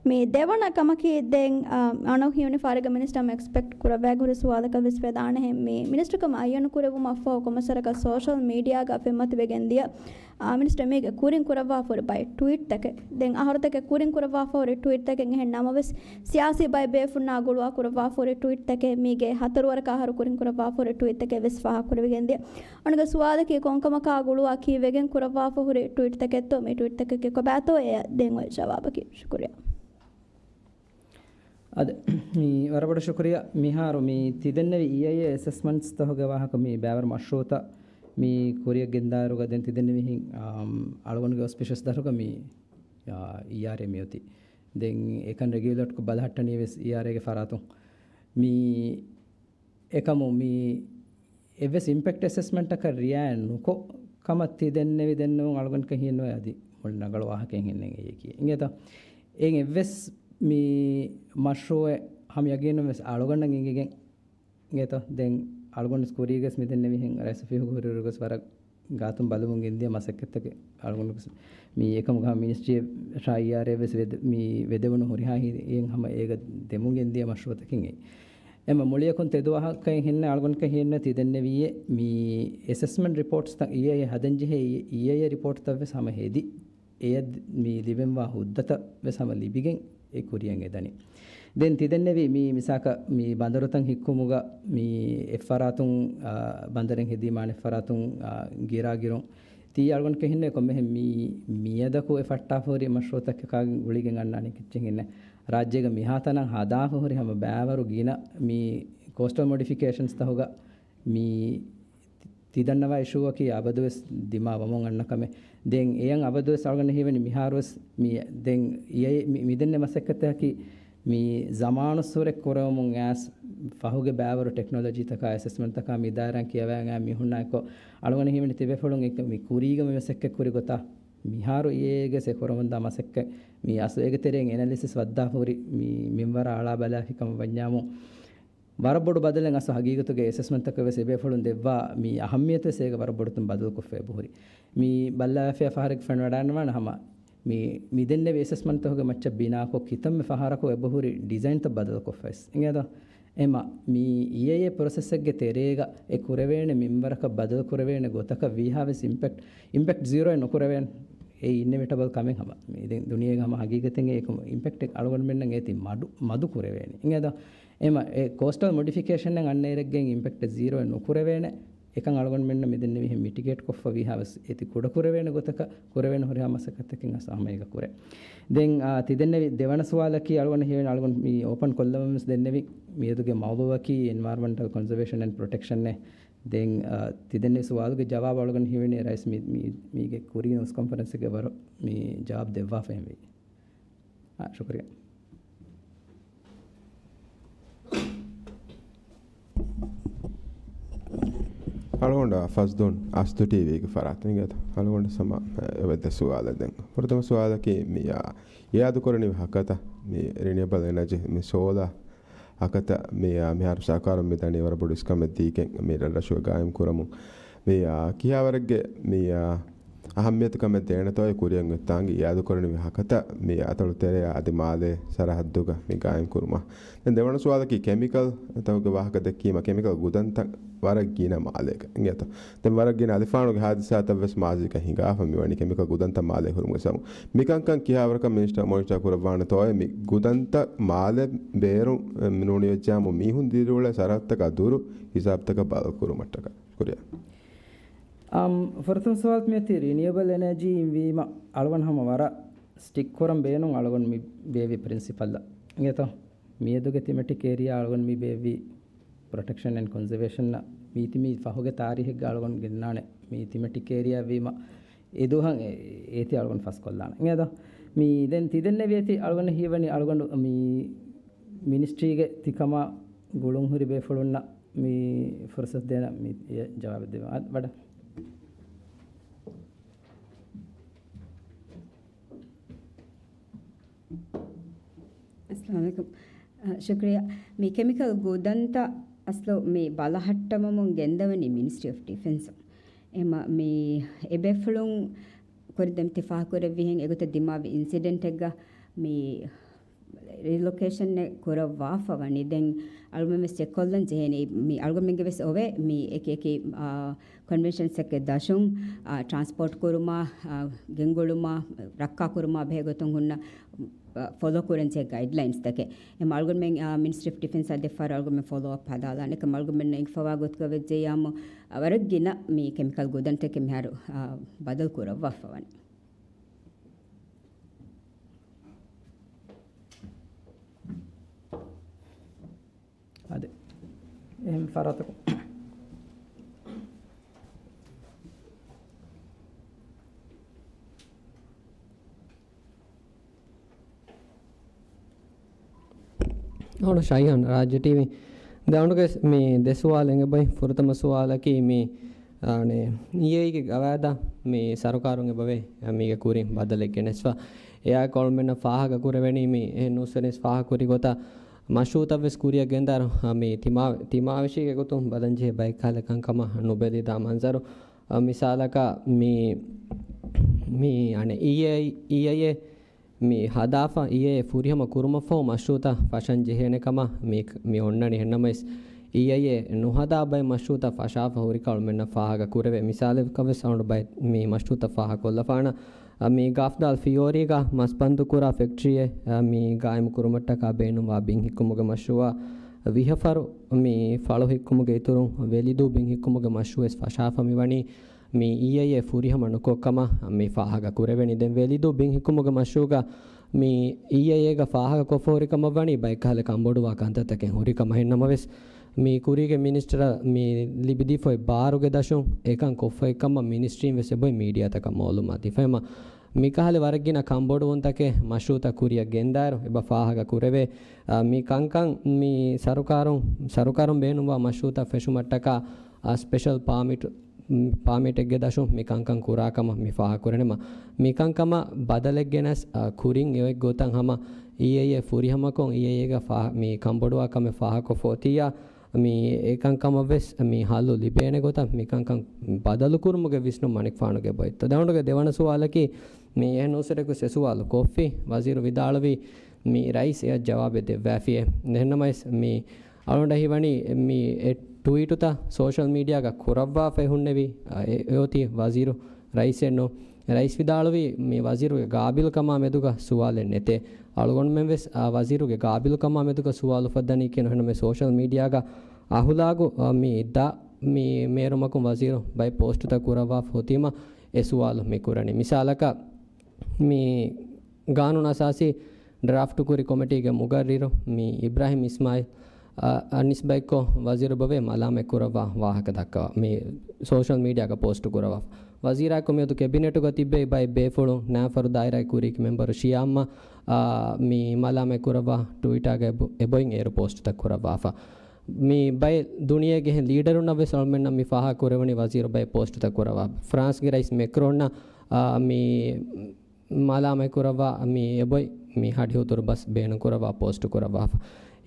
މި ދެވަނަ ކަމަކީ ދެން، އާ، އަނެއް ހިޔުނި ފާރިގަ މިނިސްޓަރ އެކްސްޕެކްޓް ކުރައްވައިގެން ހުރި ސުވާލަކަށް ވެސް ވެދާނެހެން މި މިނިސްޓަރކަމަށް އައްޔަނު ކުރެއްވުމަށްފަހު ކޮންމެސް ވަރަކަށް ސޯޝަލް މީޑިއާގަ ފެންމަތިވެގެން ދިޔަ، އާ، މިނިސްޓަރ މީގެ ކުރިން ކުރައްވާފަ ހުރި ބައެއް ޓްވީޓްތަކެއް. ދެން އަހަރުތަކެއް ކުރިން ކުރައްވާފަ ހުރި ޓްވީޓްތަކެއް އެހެން ނަމަވެސް، ސިޔާސީ ބައެއް ބޭފުންނާ ގުޅުވާ ކުރައްވާފަ ހުރި ޓްވީޓްތަކެއް މީގެ ހަތަރު ވަރަކަށް އަހަރު ކުރިން ކުރައްވާފަ ހުރި ޓްވީޓްތަކެއް ވެސް ފާހަގަ ކުރެވިގެން ދިޔަ. އަނެއް ސުވާލަކީ ކޮންކަމަކާ ގުޅުވާ ކީއްވެގެން ކުރައްވާފަ ހުރި ޓްވީޓްތަކެއްތޯ މި ޓްވީޓްތަކަކީ ކޮބާތޯ އެ ދޭން އޮތް ޖަވާބަކީ. ޝުކުރިއްޔާ. އަދި މި ވަރަށް ބޮޑަށް ޝުކުރިއްޔާ. މިހާރު މި ތިދެންނެވި އީއައިއޭ އެސެސްމަންޓްސް ތަހުގެ ވާހަކަ މި ބައިވަރު މަޝްރޫއުތައް މި ކުރިއަށް ގެންދާއިރުގަ ދެން ތިދެންނެވިހެން، އާ، އަޅުގަނޑުގެ އޮސްޕިޝަސް ދަށުގަ މި، އާ، އީއާރޭ މިއޮތީ. ދެން އެކަން ރެގިއުލޭޓްކޮށް ބަލަހައްޓަނީ ވެސް އީއާރޭގެ ފަރާތުން. މި އެކަމު މި އެއްވެސް އިމްޕެކްޓް އެސެސްމަންޓަކަށް ރިއާޔަތް ނުކޮށް ކަމަށް ތި ދެންނެވި ދެންނެވުން އަޅުގަނޑަކަށް ހިންނުވޭ އަދި މުޅި ރަނގަޅު ވާހަކައެއް ހިންނެން އެއީކީ. އިނގޭތަ؟ އެއިން އެއްވެސް މި މަޝްރޫއެއް ހަމަ ޔަގީނުން ވެސް އަޅުގަނޑަށް އިނގިގެން އިނގޭތަ؟ ދެން އަޅުގަނޑު ކުރީގަސް މި ދެންނެވިހެން ރައީސް އޮފީހުގެ ހުރިއިރުގަސް ވަރަށް ގާތުން ބަލަމުން ގެންދިޔަ މަސައްކަތްތަކެއް އަޅުގަނޑު މި އެކަމުގަ މިނިސްޓްރީ އެއް އާރް އޭ ވެސް ވެދެ-، މި ވެދެވުނު ހުރިހާ ހި-، އެއް ހަމަ އޭގަ ދެމުން ގެންދިޔަ މަޝްރޫއުތަކެއް އެއީ. އެމަ މުޅިއަކުން ތެދު ވާހަކައެއް ހިންނަ އަޅުގަނޑަކަށް ހިންނަ ތި ދެންނެވިއޭ މި އެސެސްމަންޓް ރިޕޯޓްސްތައް އީއޭ ހަދަންޖެހޭ އީއޭ ރިޕޯޓްތައް ވެސް ހަމަ ހެދި އެޔަށް މި ލިބެންވާ ހުއްދަތައް ވެސް ހަމަ ލިބިގެން އެ ކުރިޔަށް އެދަނީ. ދެން ތި ދެންނެވި މި މިސާކަށް މި ބަނދަރުތައް ހިއްކުމުގަ މި އެއްފަރާތުން، އާ، ބަނދަރެއް ހެދީމާ އަނެއްފަރާތުން، އާ، ގިރާގިރުން ތީ އަޅުގަނޑު ކެހިންނޭ ކޮންމެހެން މި މިއަދަކު އެ ފައްޓާފަ ހުރި މަޝްރޫއުތަކަކާ ގުޅިގެން އަންނާނެ ކެއްޗެއް ހިންނޭ. ރާއްޖޭގަ މިހާތަނަށް ހަދާފަ ހުރި ހަމަ ބައިވަރު ގިނަ މި ކޯސްޓަލް މޮޑިފިކޭޝަންސް ތަހުގަ މި ތި ދަންނަވާ އިޝޫއަކީ އަބަދުވެސް ދިމާ ވަމުން އަންނަ ކަމެއް. ދެން އެޔަށް އަބަދުވެސް އަޅުގަނޑަށް ހީވަނީ މިހާރުވެސް މި ދެން އެ މި، މި ދެންނެ މަސައްކަތަކީ މި ޒަމާނުއްސުރެ ކުރެވެމުން އައިސް ފަހުގެ ބައިވަރު ޓެކްނޮލޮޖީތަކާ އެސެސްމަންޓްތަކާ މި ދާއިރާ ކިޔަވައިގެން މި ހުންނާ އެއްކޮށް އަޅުގަނޑަށް ހީވަނީ ތިބޭފުޅުން އެ މި ކުރީގަ މި މަސައްކަތް ކުރި ގޮތާ މިހާރު އޭގެ ސެ ކުރަމުންދާ މަސައްކަތް މި އަސްލު އޭގެ ތެރެއިން އެނަލިސިސް ވައްދާފަ ހުރި މި މިންވަރާ އަޅާ ބަލާފި ކަމަށް ވަންޏާމު، ވަރަށް ބޮޑު ބަދަލެއް އަސްލު ހަގީގަތުގެ އެސެސްމަންޓްތަކަށް ވެސް އެބޭފުޅުން ދެއްވާ މި އަހައްމިޔަތު ވެސް އޭގަ ވަރަށް ބޮޑުތަން ބަދަލުކޮށްފަ އެބަހުރި. މި ބައްލަވާފައި ފަހަރެއްގެ ފެންވަޑާންވާނެ ހަމަ މި، މި ދެންނެވި އެސެސްމަންޓްތަކުގެ މައްޗަށް ބިނާކޮށް ކިތަންމެ ފަހަރަކު އެބަހުރި ޑިޒައިންތައް ބަދަލުކޮށްފަވެސް. އިނގޭތަ؟ އެމަ، މި އީއޭއޭ ޕްރޮސެސްއެއްގެ ތެރޭގަ އެ ކުރެވޭނެ މިންވަރަކަށް ބަދަލުކުރެވޭނެ ގޮތަކަށް ވީހާވެސް އިމްޕެކްޓް، އިމްޕެކްޓް ޒީރޯއެއް ނުކުރެވޭނެ. އެ އިންއެވިޓަބަލް ކަމެއް ހަމަ. މި ދެން ދުނިޔޭގަ ހަމަ ހަގީގަތެއް އެކަމަ އިމްޕެކްޓެއް އަޅުގަނޑުމެންނަށް އޭތި މަޑު، މަދު ކުރެވޭނެ. އިނގޭތަ؟ އެމަ އެ ކޯސްޓަލް މޮޑިފިކޭޝަންއެއް އަންނައިރެއްގެ އިމްޕެކްޓް ޒީރޯއެއް ނުކުރެވޭނެ. އެކަން އަޅުގަނޑުމެންނަށް މިދެންނެވިހެން މިޓިގޭޓް ކޮށްފަ ވީހާވެސް އޭތި ކުޑަކުރެވޭނެ ގޮތަކަށް ކުރެވޭނެ ހުރިހާ މަސައްކަތްތަކެއް އަސް ހަމައޭގަ ކުރޭ. ދެން، އާ، ތި ދެންނެވި ދެވަނަ ސުވާލަކީ އަޅުގަނޑަށް ހީވަނީ އަޅުގަނޑު މި އޯޕަން ކޮށްލަމުން ވެސް ދެންނެވި މިއަދުގެ މައުޟޫއަކީ އެންވަޔަރަމެންޓަލް ކޮންޒަވޭޝަން އެންޑް ޕްރޮޓެކްޝަންއޭ. ދެން، އާ، ތި ދެންނެވި ސުވާލުގެ ޖަވާބު އަޅުގަނޑު ހީވަނީ ރައީސް މި، މި، މީގެ ކުރީ ނޫސް ކޮންފަރެންސެއްގެ ވަރު މި ޖަވާބު ދެއްވާފައި ވީ. އާ، ޝުކުރިއްޔާ. އަޅުގަނޑަށް ފަޒްދޫން އަސްދު ޓީވީގެ ފަރާތުން އިނގޭތަ؟ އަޅުގަނޑަށް ސަމާ، އެ، އެވެދެ ސުވާލެއް ދެން. ފުރަތަމަ ސުވާލަކީ މި، އާ، އިއާދު ކުރަނިވި ހަކަތަ މި ރިނިއުއަބަލް އެނަޖީ މި ސޯލާ ހަކަތަ މި، އާ، މިހާރު ސަރުކާރުން މި ދަނީ ވަރަށް ބޮޑު އިސްކަމެއް ދީގެން މި ރަށްރަށުގަ ގާއިމް ކުރަމުން. މި، އާ، ކިހާވަރެއްގެ މި، އާ، އަހައްމިޔަތު ކަމެއް ދޭނެތޯއޭ ކުރިއަށް އޮތްތާނގެ އިއާދު ކުރަނިވި ހަކަތަ މި އަތޮޅު ތެރެއާ އަދި މާލޭ ސަރަހައްދުގަ މި ގާއިމް ކުރުމަށް. ދެން ދެވަނަ ސުވާލަކީ ކެމިކަލް ތަކުގެ ވާހަކަ ދެއްކީމަ ކެމިކަލް ގުދަންތައް ވަރަށް ގިނަ މާލޭގަ އިނގޭތަ؟ ދެން ވަރަށް ގިނަ އަލިފާނުގެ ހާދިސާތައް ވެސް މާޒީގަ ހިނގާފަ މިވަނީ ކެމިކަލް ގުދަންތައް މާލޭ ހުރުމުގެ ސަބަބުން. މިކަންކަން ކިހާވަރަކަށް މިނިސްޓަރ މޮނިޓަރ ކުރައްވާނެތޯއޭ މި ގުދަންތައް މާލެ ބޭރު ނޫނިވެއްޖާމު މީހުން ދިރިއުޅޭ ސަރަހައްދުތަކާ ދުރު ހިސާބުތަކަށް ބަދަލު ކުރުމަށްޓަކާ؟ ޝުކުރިއްޔާ. އާ، ފުރަތަމަ ސުވާލު މިއޮތީ ރިނިއުއަބަލް އެނަޖީ އިންވީމަ އަޅުގަނޑު ހަމަ ވަރަށް ސްޓިކް ކުރަން ބޭނުން އަޅުގަނޑު މި ބޭއްވި ޕްރިންސިޕަލްއަށް. އިނގޭތޯ؟ މިއަދުގެ ތިމެޓިކް އޭރިއާ އަޅުގަނޑު މި ބޭއްވީ ޕްރޮޓެކްޝަން އެންޑް ކޮންޒަވޭޝަންއަށް. މީތި މީ ފަހުގެ ތާރީހެއްގަ އަޅުގަނޑު ގެންނާނެ. މީ ތިމެޓިކް އޭރިއާ ވީމަ އެދުވަހަށް އެ-، އޭތި އަޅުގަނޑު ފަސްކޮށްލާނެ. އިނގޭތޯ؟ މީ ދެން ތިދެންނެވި އޭތި އަޅުގަނޑު ހީވަނީ އަޅުގަނޑު މީ މިނިސްޓްރީގެ ތިކަމާ ގުޅުންހުރި ބޭފުޅުންނަށް މި ފުރުސަތު ދޭނަ މި އެ ޖަވާބެއް ދެވާ. އަ، ވަޑަ. އައްސަލާމު ޢަލައިކުމް. އަ، ޝުކުރިއްޔާ. މި ކެމިކަލް ގުދަންތައް އަސްލު މި ބަލަހައްޓަވަމުން ގެންދަވަނީ މިނިސްޓްރީ އޮފް ޑިފެންސް. އެމަ މި އެބޭފުޅުން ކުރި ދެން ތި ފާހަގަކުރެއްވިހެން އެގޮތަށް ދިމާވި އިންސިޑެންޓެއްގަ މި ރިލޮކޭޝަންއެއް ކުރައްވާފަ ވަނީ. ދެން އަޅުގަނޑުމެން ވެސް ޗެކް ކޮށްލަން ޖެހޭނީ. މި އަޅުގަނޑުމެންގެ ވެސް އޮވޭ މި އެކި އެކި، އާ، ކޮންވެންޝަންސްއެއްގެ ދަށުން، އާ، ޓްރާންސްޕޯޓް ކުރުމާ، އާ، ގެންގުޅުމާ، ރައްކާ ކުރުމާ ބެހޭ ގޮތުން ހުންނަ، އާ، ފޮލޯ ކުރަން ޖެހޭ ގައިޑްލައިންސްތަކެއް. އެމަ އަޅުގަނޑުމެން، އާ، މިނިސްޓްރީ އޮފް ޑިފެންސްއާ ދެއްފަހަރު އަޅުގަނޑުމެން ފޮލޯ އަޕް ހަދާލާނެ. އެކަމަ އަޅުގަނޑުމެންނަށް އެނގިފަވާ ގޮތުގަ ވެއްޖެޔާމު، އާ، ވަރަށް ގިނަ މި ކެމިކަލް ގުދަންތަކެއް މިހާރު، އާ، ބަދަލު ކުރައްވާފަ ވަނީ. އާދެ. އެހެން ފަރާތަކުން. އަޅުގަނޑު ޝައިހާން ރާއްޖެ ޓީވީ. ދެ އަޅުގަނޑުގެ މި ދެ ސުވާލެއް އެބައި. ފުރަތަމަ ސުވާލަކީ މި، އާނެ، އީއޭއީގެ ގަވާއިދާ މި ސަރުކާރުން އެބަވޭ މީގެ ކުރިން ބަދަލެއް ގެނެސްފަ. އެއާއެކު އަޅުމެންނަށް ފާހަގަ ކުރެވެނީ މި އެ ނޫސްވެރިން ފާހަގަކުރި ގޮތަށް މަޝްރޫއުތައް ވެސް ކުރިއަށް ގެންދާއިރު، މި ތިމާ-، ތިމާވެށީގެ ގޮތުން ބަލަންޖެހޭ ބައެއް ކަހަލަ ކަންކަމަށް ނުބެލިދާ މަންޒަރު. އަ، މިސާލަކަށް މި، މި އަނެއް އީއޭއީ، އީއައިއޭ މި ހަދާފަ، އީއޭއޭ ފުރިހަމަ ކުރުމަށްފަހު މަޝްރޫއުތައް ފަށަން ޖެހޭނެ ކަމަށް މި، މި އޮންނަނީ. އެހެންނަމަވެސް، އީއޭއޭ ނުހަދާ ބައެއް މަޝްރޫއުތައް ފަށާފަ ހުރިކަން އަޅުމެންނަށް ފާހަގަ ކުރެވޭ. މިސާލަކަށް ވެސް އަޅުގަނޑު ބައެއް މި މަޝްރޫއުތައް ފާހަގަކޮށްލަފާނަން. އަ، މި ގާފްދާލް ފިޔޯރީގަ މަސްބަންދުކުރާ ފެކްޓްރީއެއް، އަ، މި ގާއިމުކުރުމަށްޓަކާ ބޭނުންވާ ބިން ހިއްކުމުގެ މަޝްރޫއާ ވިހަ ފަރު މި ފަޅު ހިއްކުމުގެ އިތުރުން ވެލިދޫ ބިން ހިއްކުމުގެ މަޝްރޫއެއް ފަށާފަ މިވަނީ. މި އީއައިއޭ ފުރިހަމަ ނުކޮށް ކަމަށް މި ފާހަގަ ކުރެވެނީ. ދެން ވެލިދޫ ބިން ހިއްކުމުގެ މަޝްރޫގަ މި އީއައިއޭގަ ފާހަގަ ކޮށްފަ ހުރި ކަމަށް ވަނީ ބައެއް ކަހަލަ ކަންބޮޑުވާ ކަންތައްތަކެއް ހުރި ކަމަށް. އެހެންނަމަވެސް، މި ކުރީގެ މިނިސްޓަރ މި ލިބިދީފައި ބާރުގެ ދަށުން އެކަން ކޮށްފައި ކަމަށް މިނިސްޓްރީން ވެސް އެބޮތް މީޑިއާތަކަށް މައުލޫމާތު ދީފަ. އެހެންމަ މިކަހަލަ ވަރަށް ގިނަ ކަންބޮޑުވުންތަކެއް މަޝްރޫއުތައް ކުރިއަށް ގެންދާއިރު އެބަ ފާހަގަ ކުރެވޭ. އާ، މި ކަންކަން މި ސަރުކާރުން، ސަރުކާރުން ބޭނުންވާ މަޝްރޫއުތައް ފެށުމަށްޓަކާ، އާ، ސްޕެޝަލް ޕާމިޓް، މް، ޕާމިޓެއްގެ ދަށުން މި ކަންކަން ކުރާ ކަމަށް މި ފާހަގަ ކުރަނީމަ، މި ކަންކަމަށް ބަދަލެއް ގެނަސް، އާ، ކުރިން އޮތް ގޮތަށް ހަމަ އީއޭއޭ ފުރިހަމަކޮށް އީއޭއޭގަ ފާ-، މި ކަންބޮޑުވާ ކަމެއް ފާހަގަކޮށްފަ އޮތިއްޔާ، މި އެކަންކަމަށް ވެސް މި ހައްލު ލިބޭނެ ގޮތަށް މި ކަންކަން ބަދަލު ކުރުމުގެ ވިސްނުން މަނިކުފާނުގެ ބޮތްތަ. ދެ އަޅުގަނޑުގެ ދެވަނަ ސުވާލަކީ، މި އެހެން ނޫސްވެރިޔަކު ސެ ސުވާލު ކޮށްފި، ވަޒީރު ވިދާޅުވީ މި ރައީސް އެއަށް ޖަވާބެއް ދެއްވާފިއޭ. އެހެންނަމަވެސް، މި އަޅުގަނޑަށް ހީވަނީ މި އެ ޓުވީޓުތައް ސޯޝަލް މީޑިއާގަ ކުރައްވާފައި ހުންނެވި، އަ، އެ-، އެއޮތީ ވަޒީރު ރައީސެއްނު. ރައީސް ވިދާޅުވީ މި ވަޒީރުގެ ގާބިލުކަމާ މެދުގަ ސުވާލެއް ނެތޭ. އަޅުގަނޑުމެން ވެސް، އާ، ވަޒީރުގެ ގާބިލުކަމާ މެދުގަ ސުވާލު އުފައްދަނީ ކިޔަން. އެހެންނަމަވެސް ސޯޝަލް މީޑިއާގަ އަހުލާގު، އާ، މި ދަ މި މޭރުމަކުން ވަޒީރު ބައެއް ޕޯސްޓުތައް ކުރައްވާފަ އޮތީމަ އެ ސުވާލު މި ކުރަނީ. މިސާލަކަށް، މި ގާނޫނު އަސާސީ ޑްރާފްޓު ކުރި ކޮމިޓީގެ މުގައްރިރު މި އިބްރާހިމް އިސްމާއިލް، އަ، އަށް ނިސްބަތްކޮށް ވަޒީރު ބޮވޭ މަލާމަތް ކުރައްވާ ވާހަކަ ދައްކަވާ، މި ސޯޝަލް މީޑިއާގަ ޕޯސްޓު ކުރައްވާ. ވަޒީރާއެކު މިއަދު ކެބިނެޓުގަ ތިއްބެވި ބައެއް ބޭފުޅުން ނާފަރު ދާއިރާގެ ކުރީގެ މެމްބަރު ޝިޔާ އައްމާ، އަ، މި މަލާމަތް ކުރައްވާ ޓުވިޓާގަ އެބޮ-، އެބޮތް އޭރު ޕޯސްޓުތައް ކުރައްވާފަ. މި ބައެއް ދުނިޔޭގެ އެހެން ލީޑަރުންނަށް ވެސް އަޅުމެންނަށް މި ފާހަގަ ކުރެވުނީ ވަޒީރު ބައެއް ޕޯސްޓުތައް ކުރައްވާ. ފްރާންސްގެ ރައީސް މެކްރޯންނަށް، އާ، މި މަލާމަތް ކުރައްވާ މި އެބޮތް މި ހަޑިހުތުރު ބަސް ބޭނުން ކުރައްވާ ޕޯސްޓު ކުރައްވާފަ.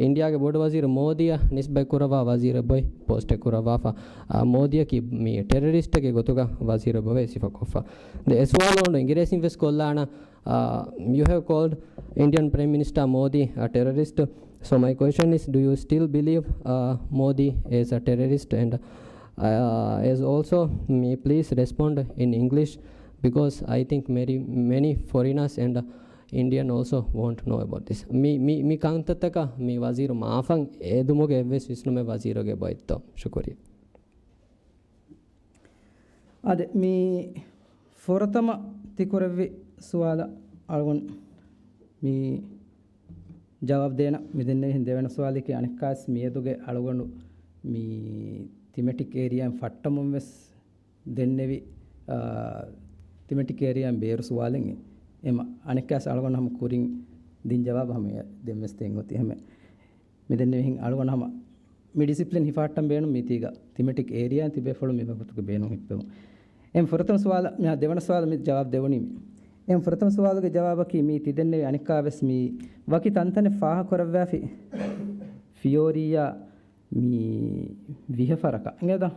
އިންޑިއާގެ ބޮޑު ވަޒީރު މޯދީއަށް ނިސްބަތް ކުރައްވާ ވަޒީރު އެބޮތް ޕޯސްޓެއް ކުރައްވާފަ. އާ، މޯދީއަކީ މި ޓެރަރިސްޓެއްގެ ގޮތުގަ ވަޒީރު އެބޮތް ސިފަކޮށްފަ. ދެ އެ ސުވާލު އޮންޑު އިނގިރޭސިން ވެސް ކޮށްލާނަ. Uh, you have called Indian Prime Minister Modi a terrorist. So my question is, do you still believe, uh, Modi as a terrorist? And, uh, as also, may please respond in English, because I think many, many foreigners and, uh, Indian also won't know about this. މި، މި، މި ކަންތައްތަކަށް މި ވަޒީރު މާފަށް އެދުމުގެ އެއްވެސް ވިސްނުމެއް ވަޒީރުގެ އެބައޮތްތޯ؟ ޝުކުރިއްޔާ. އާދެ، މި ފުރަތަމަ ތިކުރެއްވި ސުވާލަށް އަޅުގަނޑު މި ޖަވާބު ދޭނަ. މި ދެންނެވިހެން ދެވަނަ ސުވާލަކީ އަނެއްކާސް މިއަދުގެ އަޅުގަނޑު މި ތިމެޓިކް އޭރިއާއިން ފައްޓަމުން ވެސް ދެންނެވި، އާ، ތިމެޓިކް އޭރިއާއިން ބޭރު ސުވާލެއް. އެމަ އަނެއްކާސް އަޅުގަނޑު ހަމަ ކުރިން ދިން ޖަވާބު ހަމަ ދެން ވެސް ދޭން އޮތީ ހަމަ. މި ދެންނެވިހެން އަޅުގަނޑު ހަމަ މި ޑިސިޕްލިން ހިފަހައްޓަން ބޭނުން މީތީގަ ތިމެޓިކް އޭރިއާއިން ތިބޭފުޅުން މި ވަގުތުގެ ބޭނުން ހިއްޕެވުން. އެހެން ފުރަތަމަ ސުވާލަށް މި ދެވަނަ ސުވާލަށް މި ޖަވާބު ދެވުނީ މި. އެހެން ފުރަތަމަ ސުވާލުގެ ޖަވާބަކީ މީ ތި ދެންނެވި އަނެއްކާ ވެސް މީ ވަކި ތަންތަނެއް ފާހަގަ ކުރައްވާފި ފިޔޯރީއާ މި ވިހަ ފަރަކަށް އިނގޭތަ؟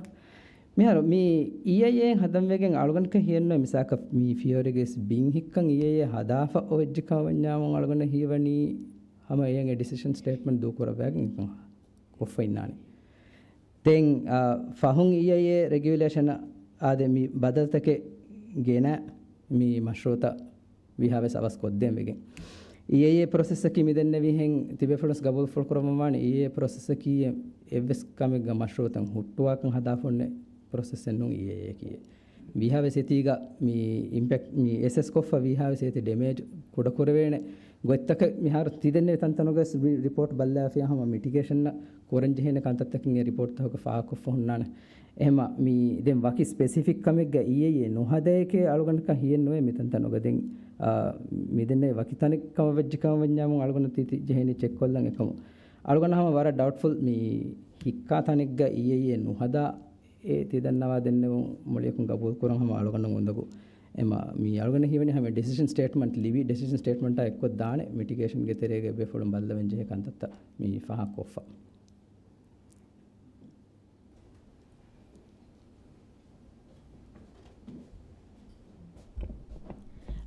މިހާރު މި އީއައިއޭ ހަދަން ވެގެން އަޅުގަނޑަކަށް ހިޔެއްނުވޭ މިސާކަށް މި ފިޔޯރީގެ ވެސް ބިން ހިއްކަން އީއައިއޭ ހަދާފަ އޮވެއްޖެ ކަމަށް ވަންޏާމު އަޅުގަނޑަށް ހީވަނީ ހަމަ އެޔަން އެ ޑިސިޝަން ސްޓޭޓްމަންޓް ދޫ ކުރައްވާގެން ކޮށްފަ އިންނާނެ. ދެން، އާ، ފަހުން އީއައިއޭ ރެގިއުލޭޝަނަށް އާދެ މި ބަދަލުތަކެއް ގެނަ މި މަޝްރޫއުތައް ވީހާވެސް އަވަސް ކޮށްދޭން ވެގެން. އީއައިއޭ ޕްރޮސެސްއަކީ މި ދެންނެވިހެން ތިބޭފުޅުން ގަބޫލުފުޅު ކުރައްވަން ވާނެ. އީއައިއޭ ޕްރޮސެސްއަކީ އެއްވެސް ކަމެއްގަ މަޝްރޫއުތައް ހުއްޓުވާކަން ހަދާފަ އޮންނަ ޕްރޮސެސްއެއް ނޫން އީއައިއޭ ކީއޭ. ވީހާވެސް އޭތީގަ މި އިމްޕެކްޓް މި އެސެސް ކޮށްފަ ވީހާވެސް އޭތި ޑެމޭޖް ކުޑަކުރެވޭނެ ގޮތްތަކެއް މިހާރު ތި ދެންނެވި ތަންތަނުގަ ވެސް މި ރިޕޯޓް ބައްލާފިޔާ ހަމަ މިޓިގޭޝަންއަށް ކުރަން ޖެހޭނެ ކަންތައްތަކެއް އެ ރިޕޯޓްތަކުގަ ފާހަގަކޮށްފަ ހުންނާނެ. އެހެމަ މި ދެން ވަކި ސްޕެސިފިކް ކަމެއްގަ އީއޭ ނުހަދައެކޭ އަޅުގަނޑަކަށް ހިޔެއްނުވޭ މިތަންތަނުގަ ދެން، އާ، މި ދެންނެވި ވަކި ތަނެއް ކަމަށް ވެއްޖެ ކަމަށް ވަންޏާމު އަޅުގަނޑު ތި ތި ޖެހޭނީ ޗެކް ކޮށްލަން އެކަމު. އަޅުގަނޑަށް ހަމަ ވަރަށް ޑައުޓްފުލް މި ހިއްކާ ތަނެއްގަ އީއޭ ނުހަދާ އެ ތި ދަންނަވާ ދެންނެވުން މުޅިއަކުން ގަބޫލު ކުރަން ހަމަ އަޅުގަނޑު އުނދަގޫ. އެމަ މި އަޅުގަނޑަށް ހީވަނީ ހަމަ ޑިސިޝަން ސްޓޭޓްމަންޓް ލިބި، ޑިސިޝަން ސްޓޭޓްމަންޓާ އެއްކޮށް ދާނެ މިޓިގޭޝަންގެ ތެރޭގަ ބޭފުޅުން ބައްލަވެން ޖެހޭ ކަންތައްތައް މި ފާހަގަކޮށްފަ.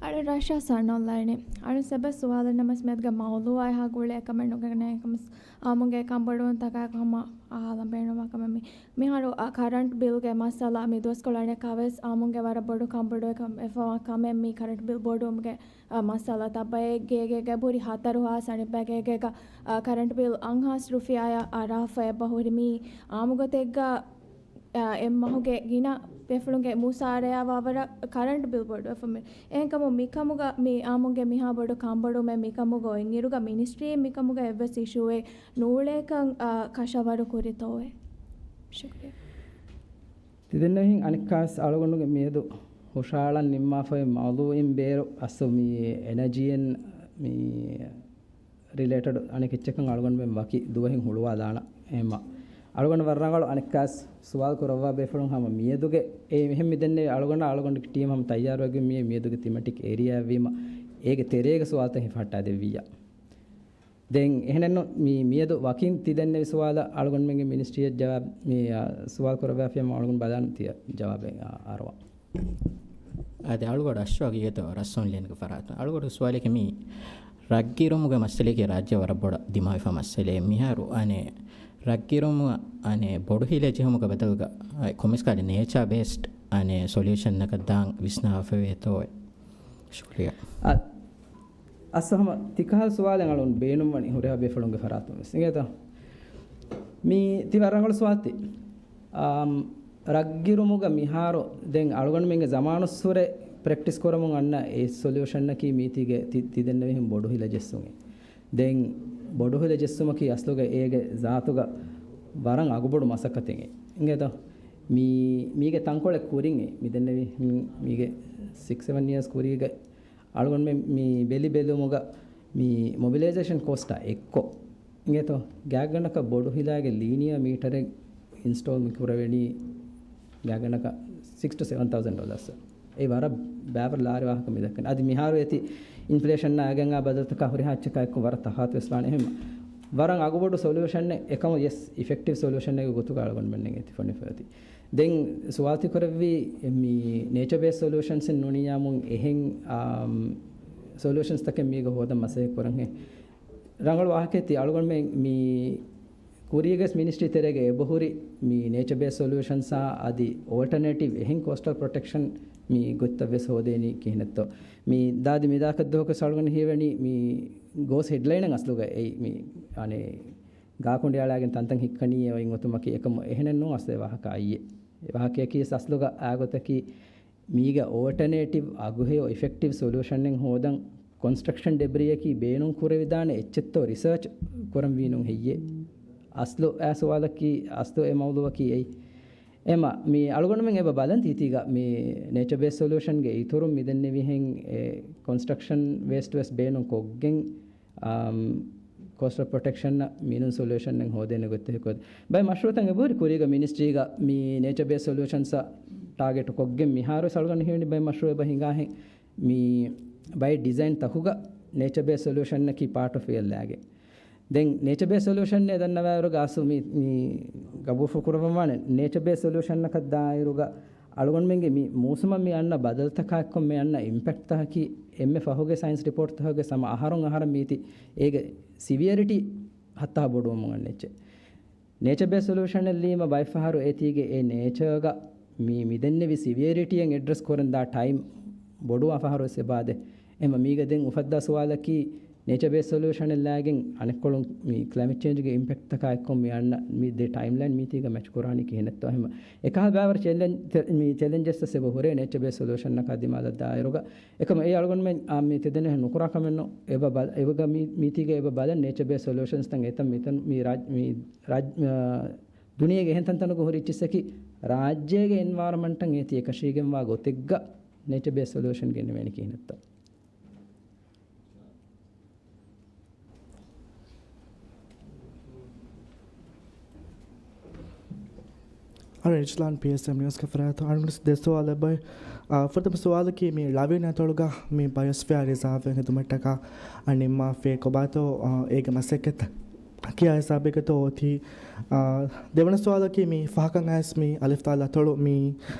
އަޅު ރަޝާ ސަން އޮންލައިން. އަޅު ސެބަ ސުވާލެއް ނަމަސް މެދުގަ މައުލޫއާ އެހާ ގުޅޭ ކަމެއް ނުގެނެ ކަމަސް އާމުގެ ކަންބޮޑުވުން ތަކާ ހަމަ އަހާލަން ބޭނުންވާ ކަމެއް މި. މިހާރު އަ، ކަރަންޓް ބިލްގެ މައްސަލަ މި ދުވަސްކޮޅަށް އަނެއްކާވެސް އާމުގެ ވަރަށް ބޮޑު ކަންބޮޑުވެ ކަމެއް މި ކަރަންޓް ބިލް ބޮޑުވުމުގެ އަ، މައްސަލަ ތައްބައެއް ގޭގޭގަ ބުރި ހަތަރު ހާސް އަނެއްބައި ގޭގޭގަ، އަ، ކަރަންޓް ބިލް އަށް ހާސް ރުފިޔާއަށް އަރާފަ އެބަ ހުރި މީ އާމުގޮތެއްގަ، އަ، އެއްމަހުގެ ގިނަ ބޭފުޅުންގެ މުސާރަޔާ ވާވަރަށް ކަރަންޓް ބިލް ބޮޑުވެފަ މި. އެހެންކަމުން މިކަމުގަ މި އާމުގެ މިހާ ބޮޑު ކަންބޮޑުމެއް މިކަމުގަ އޮތްއިރުގަ މިނިސްޓްރީއެއް މިކަމުގަ އެއްވެސް އިޝޫއެއް ނޫޅޭކަން، އަ، ކަށަވަރު ކުރިތޯއެ؟ ޝުކުރިއްޔާ. ތިދެންނެވިހެން އަނެއްކާސް އަޅުގަނޑުގެ މިއަދު ހުށަހަޅަން ނިންމާފައި މައުޟޫޢިން ބޭރު އަސްލު މި އެނަޖީއިން މި ރިލޭޓެޑް އަނެކެއްޗަކަށް އަޅުގަނޑުމެން ވަކި ދުވަހެއް ހުޅުވާލާނަ. އެހެންމަ އަޅުގަނޑު ވަރަށް ރަނގަޅު އަނެއްކާސް ސުވާލު ކުރައްވާ ބޭފުޅުން ހަމަ މިއަދުގެ އެ އެހެން މި ދެންނެވި އަޅުގަނޑާ އަޅުގަނޑުގެ ޓީމް ހަމަ ތައްޔާރުވެގެން މިއޭ މިއަދުގެ ތިމެޓިކް އޭރިއާއެއްވީމަ އޭގެ ތެރޭގަ ސުވާލުތައް ހިފަހައްޓާ ދެއްވިއްޔާ. ދެން އެހެނެއްނު މި މިއަދު ވަކިން ތި ދެންނެވި ސުވާލަށް އަޅުގަނޑުމެންގެ މިނިސްޓްރީއަށް ޖަވާބު މި، އާ، ސުވާލު ކުރައްވާފިޔަމަ އަޅުގަނޑު ބަލާން ތިޔަ ޖަވާބެއް، އާ، އަރުވާ. އާދެ، އަޅުގަޑު އަޝްރަފް ގިޔަތޯ ރަސް އޮންލައިންގެ ފަރާތުން. އަޅުގަޑު ސުވާލެކޭ މި ރަށްގިރުމުގެ މައްސަލައިގެ ރާއްޖެ ވަރަށް ބޮޑަށް ދިމާވެފާ މައްސަލައެއް. މިހާރު އަނެ ރަށްގިރުމު އަނެ ބޮޑު ހިލަ ޖެހުމުގެ ބަދަލުގަ ކޮމިސްކާލި ނޭޗާ ބޭސްޑް އަނެ ސޮލިއުޝަންއަކަށް ދާން ވިސްނާފަވޭތޯއެ؟ ޝުކުރިއްޔާ. އަ، އަސް ހަމަ ތިކަހަލަ ސުވާލެއް އަޅުން ބޭނުންވަނީ ހުރިހާ ބޭފުޅުންގެ ފަރާތުން ވެސް. އިނގޭތަ؟ މީ ތި ވަރަށް ރަނގަޅު ސުވާލުތި. އާ، ރަށްގިރުމުގަ މިހާރު ދެން އަޅުގަނޑުމެންގެ ޒަމާނުއްސުރެ ޕްރެކްޓިސް ކުރަމުން އަންނަ އެ ސޮލިއުޝަންއަކީ މީތީގެ ތި، ތި ދެންނެވިހެން ބޮޑު ހިލަ ޖެއްސުން. ދެން ބޮޑު ހިލަ ޖެއްސުމަކީ އަސްލުގަ އޭގެ ޒާތުގަ ވަރަށް އަގުބޮޑު މަސައްކަތެއް. އިނގޭތަ؟ މީ، މީގެ ތަންކޮޅެއް ކުރިން މި ދެންނެވި މީ، މީގެ ސިކްސް ސެވަން ޔިއަރސް ކުރީގަ އަޅުގަނޑުމެން މި ބެލި ބެލުމުގަ މި މޮބިލައިޒޭޝަން ކޮސްޓާ އެއްކޮށް، އިނގޭތޯ، ގާތްގަނޑަކަށް ބޮޑު ހިލާގެ ލީނިއާ މީޓަރެއް އިންސްޓޯލް މި ކުރެވެނީ ގާތްގަނޑަކަށް ސިކްސް ޓު ސެވަން ތައުޒަން ޑޮލާސް. އެ ވަރަށް ބާވަރު ލާރި ވާހަކަ މި ދައްކަނީ. އަދި މިހާރު އޭތި އިންފްލޭޝަންއާ އަންނަ ބަދަލުތަކާ ހުރިހާ އެއްޗަކާ އެއްކޮށް ވަރަށް ތަފާތުވެސް ވާނެ. އެހެން ވަރަށް އަގުބޮޑު ސޮލިއުޝަނެއް އެކަމު، ޔެސް، އިފެކްޓިވް ސޮލިއުޝަނެއްގެ ގޮތުގަ އަޅުގަނޑުމެންނަށް އޭތި ފޮނިފަ އޮތީ. ދެން ސުވާލުތި ކުރެއްވީ މި ނޭޗަ ބޭސް ސޮލިއުޝަންސް ނޫނިއްޔާމު އެހެން، އާ، ސޮލިއުޝަންސް ތަކެއް މީގަ ހޯދަން މަސައްކަތް ކުރަންހޭ. ރަނގަޅު ވާހަކައެއް ތި އަޅުގަނޑުމެން މި ކުރީގެ މިނިސްޓްރީ ތެރޭގަ އެބަހުރި މި ނޭޗަ ބޭސް ސޮލިއުޝަންސާ އަދި އޯލްޓަނޭޓިވް އެހެން ކޯސްޓަލް ޕްރޮޓެކްޝަން މި ގޮތްތައް ވެސް ހޯދޭނީ ކިހިނެއްތޯ؟ މި ދާދި މިދާކަށް ދުވަހަކު އަޅުގަނޑު ހީވަނީ މި ގޯސް ހެޑްލައިނަށް އަސްލުގަ އެއީ މި އަނެއް ގާކުނޑި އަޅާގެން ތަންތަން ހިއްކަނީ އެ އޮތް އޮތުމަކީ އެކަމު އެހެނެއް ނޫން އަސްލު ވާހަކަ އައްޔެ. ވާހަކަޔަކީ އަސްލުގަ އާގޮތަކީ މީގަ އޯލްޓަނޭޓިވް އަގުހެޔޮ އިފެކްޓިވް ސޮލޫޝަނެއް ހޯދަން ކޮންސްޓްރަކްޝަން ޑެބްރީއަކީ ބޭނުން ކުރެވިދާނެ އެއްޗެއްތޯ ރިސާޗް ކުރަންވީނު ހެއްޔޭ؟ އަސްލު އާ ސުވާލަކީ، އަސްލު އެ މައުލޫއަކީ އެއީ. އެމަ މި އަޅުގަނޑުމެން އެބަ ބަލަން ތީތީގަ މި ނޭޗަ ބޭސް ސޮލޫޝަންގެ އިތުރުން މިދެންނެވިހެން އެ ކޮންސްޓްރަކްޝަން ވޭސްޓް ވެސް ބޭނުން ކޮށްގެން، އާ، ކޯސްޓް ޕްރޮޓެކްޝަން މިނޫން ސޮލޫޝަން ހޯދޭނެ ގޮތެއް ހެކޮތް. ބައެއް މަޝްރޫއުތައް އެބަހުރި ކުރީގަ މިނިސްޓްރީގަ މި ނޭޗަ ބޭސް ސޮލޫޝަންސް ޓާގެޓް ކޮށްގެން މިހާރު އަޅުގަނޑު ހިމެނި ބައެއް މަޝްރޫއެއް އެބަ ހިނގާހެން މި ބައެއް ޑިޒައިން ތަކުގަ ނޭޗަ ބޭސް ސޮލޫޝަންއަކީ ޕާޓް އޮފް ވެލް ލާގެ. ދެން ނޭޗަ ބޭސް ސޮލޫޝަން އޭ ދަންނަވާއިރުގަ އަސްލު މި، މި ގަބޫފު ކުރައްވަންވާނެ ނޭޗަ ބޭސް ސޮލޫޝަންއަކަށް ދާއިރުގަ އަޅުގަނޑުމެންގެ މި މޫސުމަށް މި އަންނަ ބަދަލުތަކާ އެއްކޮށް މި އަންނަ އިމްޕެކްޓްތަކަކީ އެންމެ ފަހުގެ ސައިންސް ރިޕޯޓްތަކުގެ ސަމަ އަހަރުން އަހަރަށް މީތި އޭގެ ސިވިއަރިޓީ ހައްތަހާ ބޮޑުވަމުން އަންނަ އެއްޗެއް. ނޭޗަ ބޭސް ސޮލޫޝަނެއް ލީމަ ބައެއްފަހަރު އޭތީގެ އެ ނޭޗަރގަ މި މިދެންނެވި ސިވިއަރިޓީއަށް އެޑްރެސް ކުރަން ދާ ޓައިމް ބޮޑުވާ ފަހަރު ވެސް އެބާދޭ. އެމަ މީގަ ދެން އުފައްދާ ސުވާލަކީ، ނޭޗަ ބޭސް ސޮލޫޝަނެއް ލާގެން އަނެއްކޮޅުން މި ކްލައިމެޓް ޗޭންޖްގެ އިމްޕެކްޓްތަކާ އެއްކޮށް މި އަންނަ މި ދެ ޓައިމްލައިން މީތީގަ މެޗް ކުރާނީ ކިހިނެއްތޯ އެހެން. އެކަހަލަ ބާވަރު ޗެލެން-، ތެ-، މި ޗެލެންޖަސް ވެސް އެބަ ހުރޭ ނޭޗަ ބޭސް ސޮލޫޝަންއަކާ ދިމާލަށް ދާއިރުގަ. އެކަމަ އެ އަޅުގަނޑުމެން އާ މި ތެދެން ނުކުރާ ކަމެއް ނޫން. އެބަ ބަލ-، އެބަގަ މި-، މީތީގަ އެބަ ބަލަން ނޭޗަ ބޭސް ސޮލޫޝަންސް ތަން އެތަން މިތަން މި ރާޖް-، މި ރާޖް-، އާ، ދުނިޔޭގެ އެހެން ތަންތަނުގަ ހުރި އެއްޗިއްސަކީ ރާއްޖޭގެ އެންވާރަމަންޓަށް އޭތި އެކަށީގެންވާ ގޮތެއްގަ ނޭޗަ ބޭސް ސޮލޫޝަން ގެނެވޭނެ ކިހިނެއްތޯ. އަޅު އިޝްލާން ޕީއެސްއެމް ނިއުސްގެ ފަރާތު އަޅުގަނޑު ދެ ސުވާލެއް ބައި. އާ، ފުރަތަމަ ސުވާލަކީ މި ޅަވި ނަތޮޅުގަ މި ބަޔޮސްފިއާ ރިޒާވް ހެދުމަށްޓަކާ ނިންމާފައި ކޮބާތޯ، އާ، އޭގެ މަސައްކަތް ކިޔާ ހިސާބެއްގަތޯ އޮތީ؟ އާ، ދެވަނަ ސުވާލަކީ މި ފަހަކަށް އައިސް މި އަލިފްތާ ލަތޮޅު މި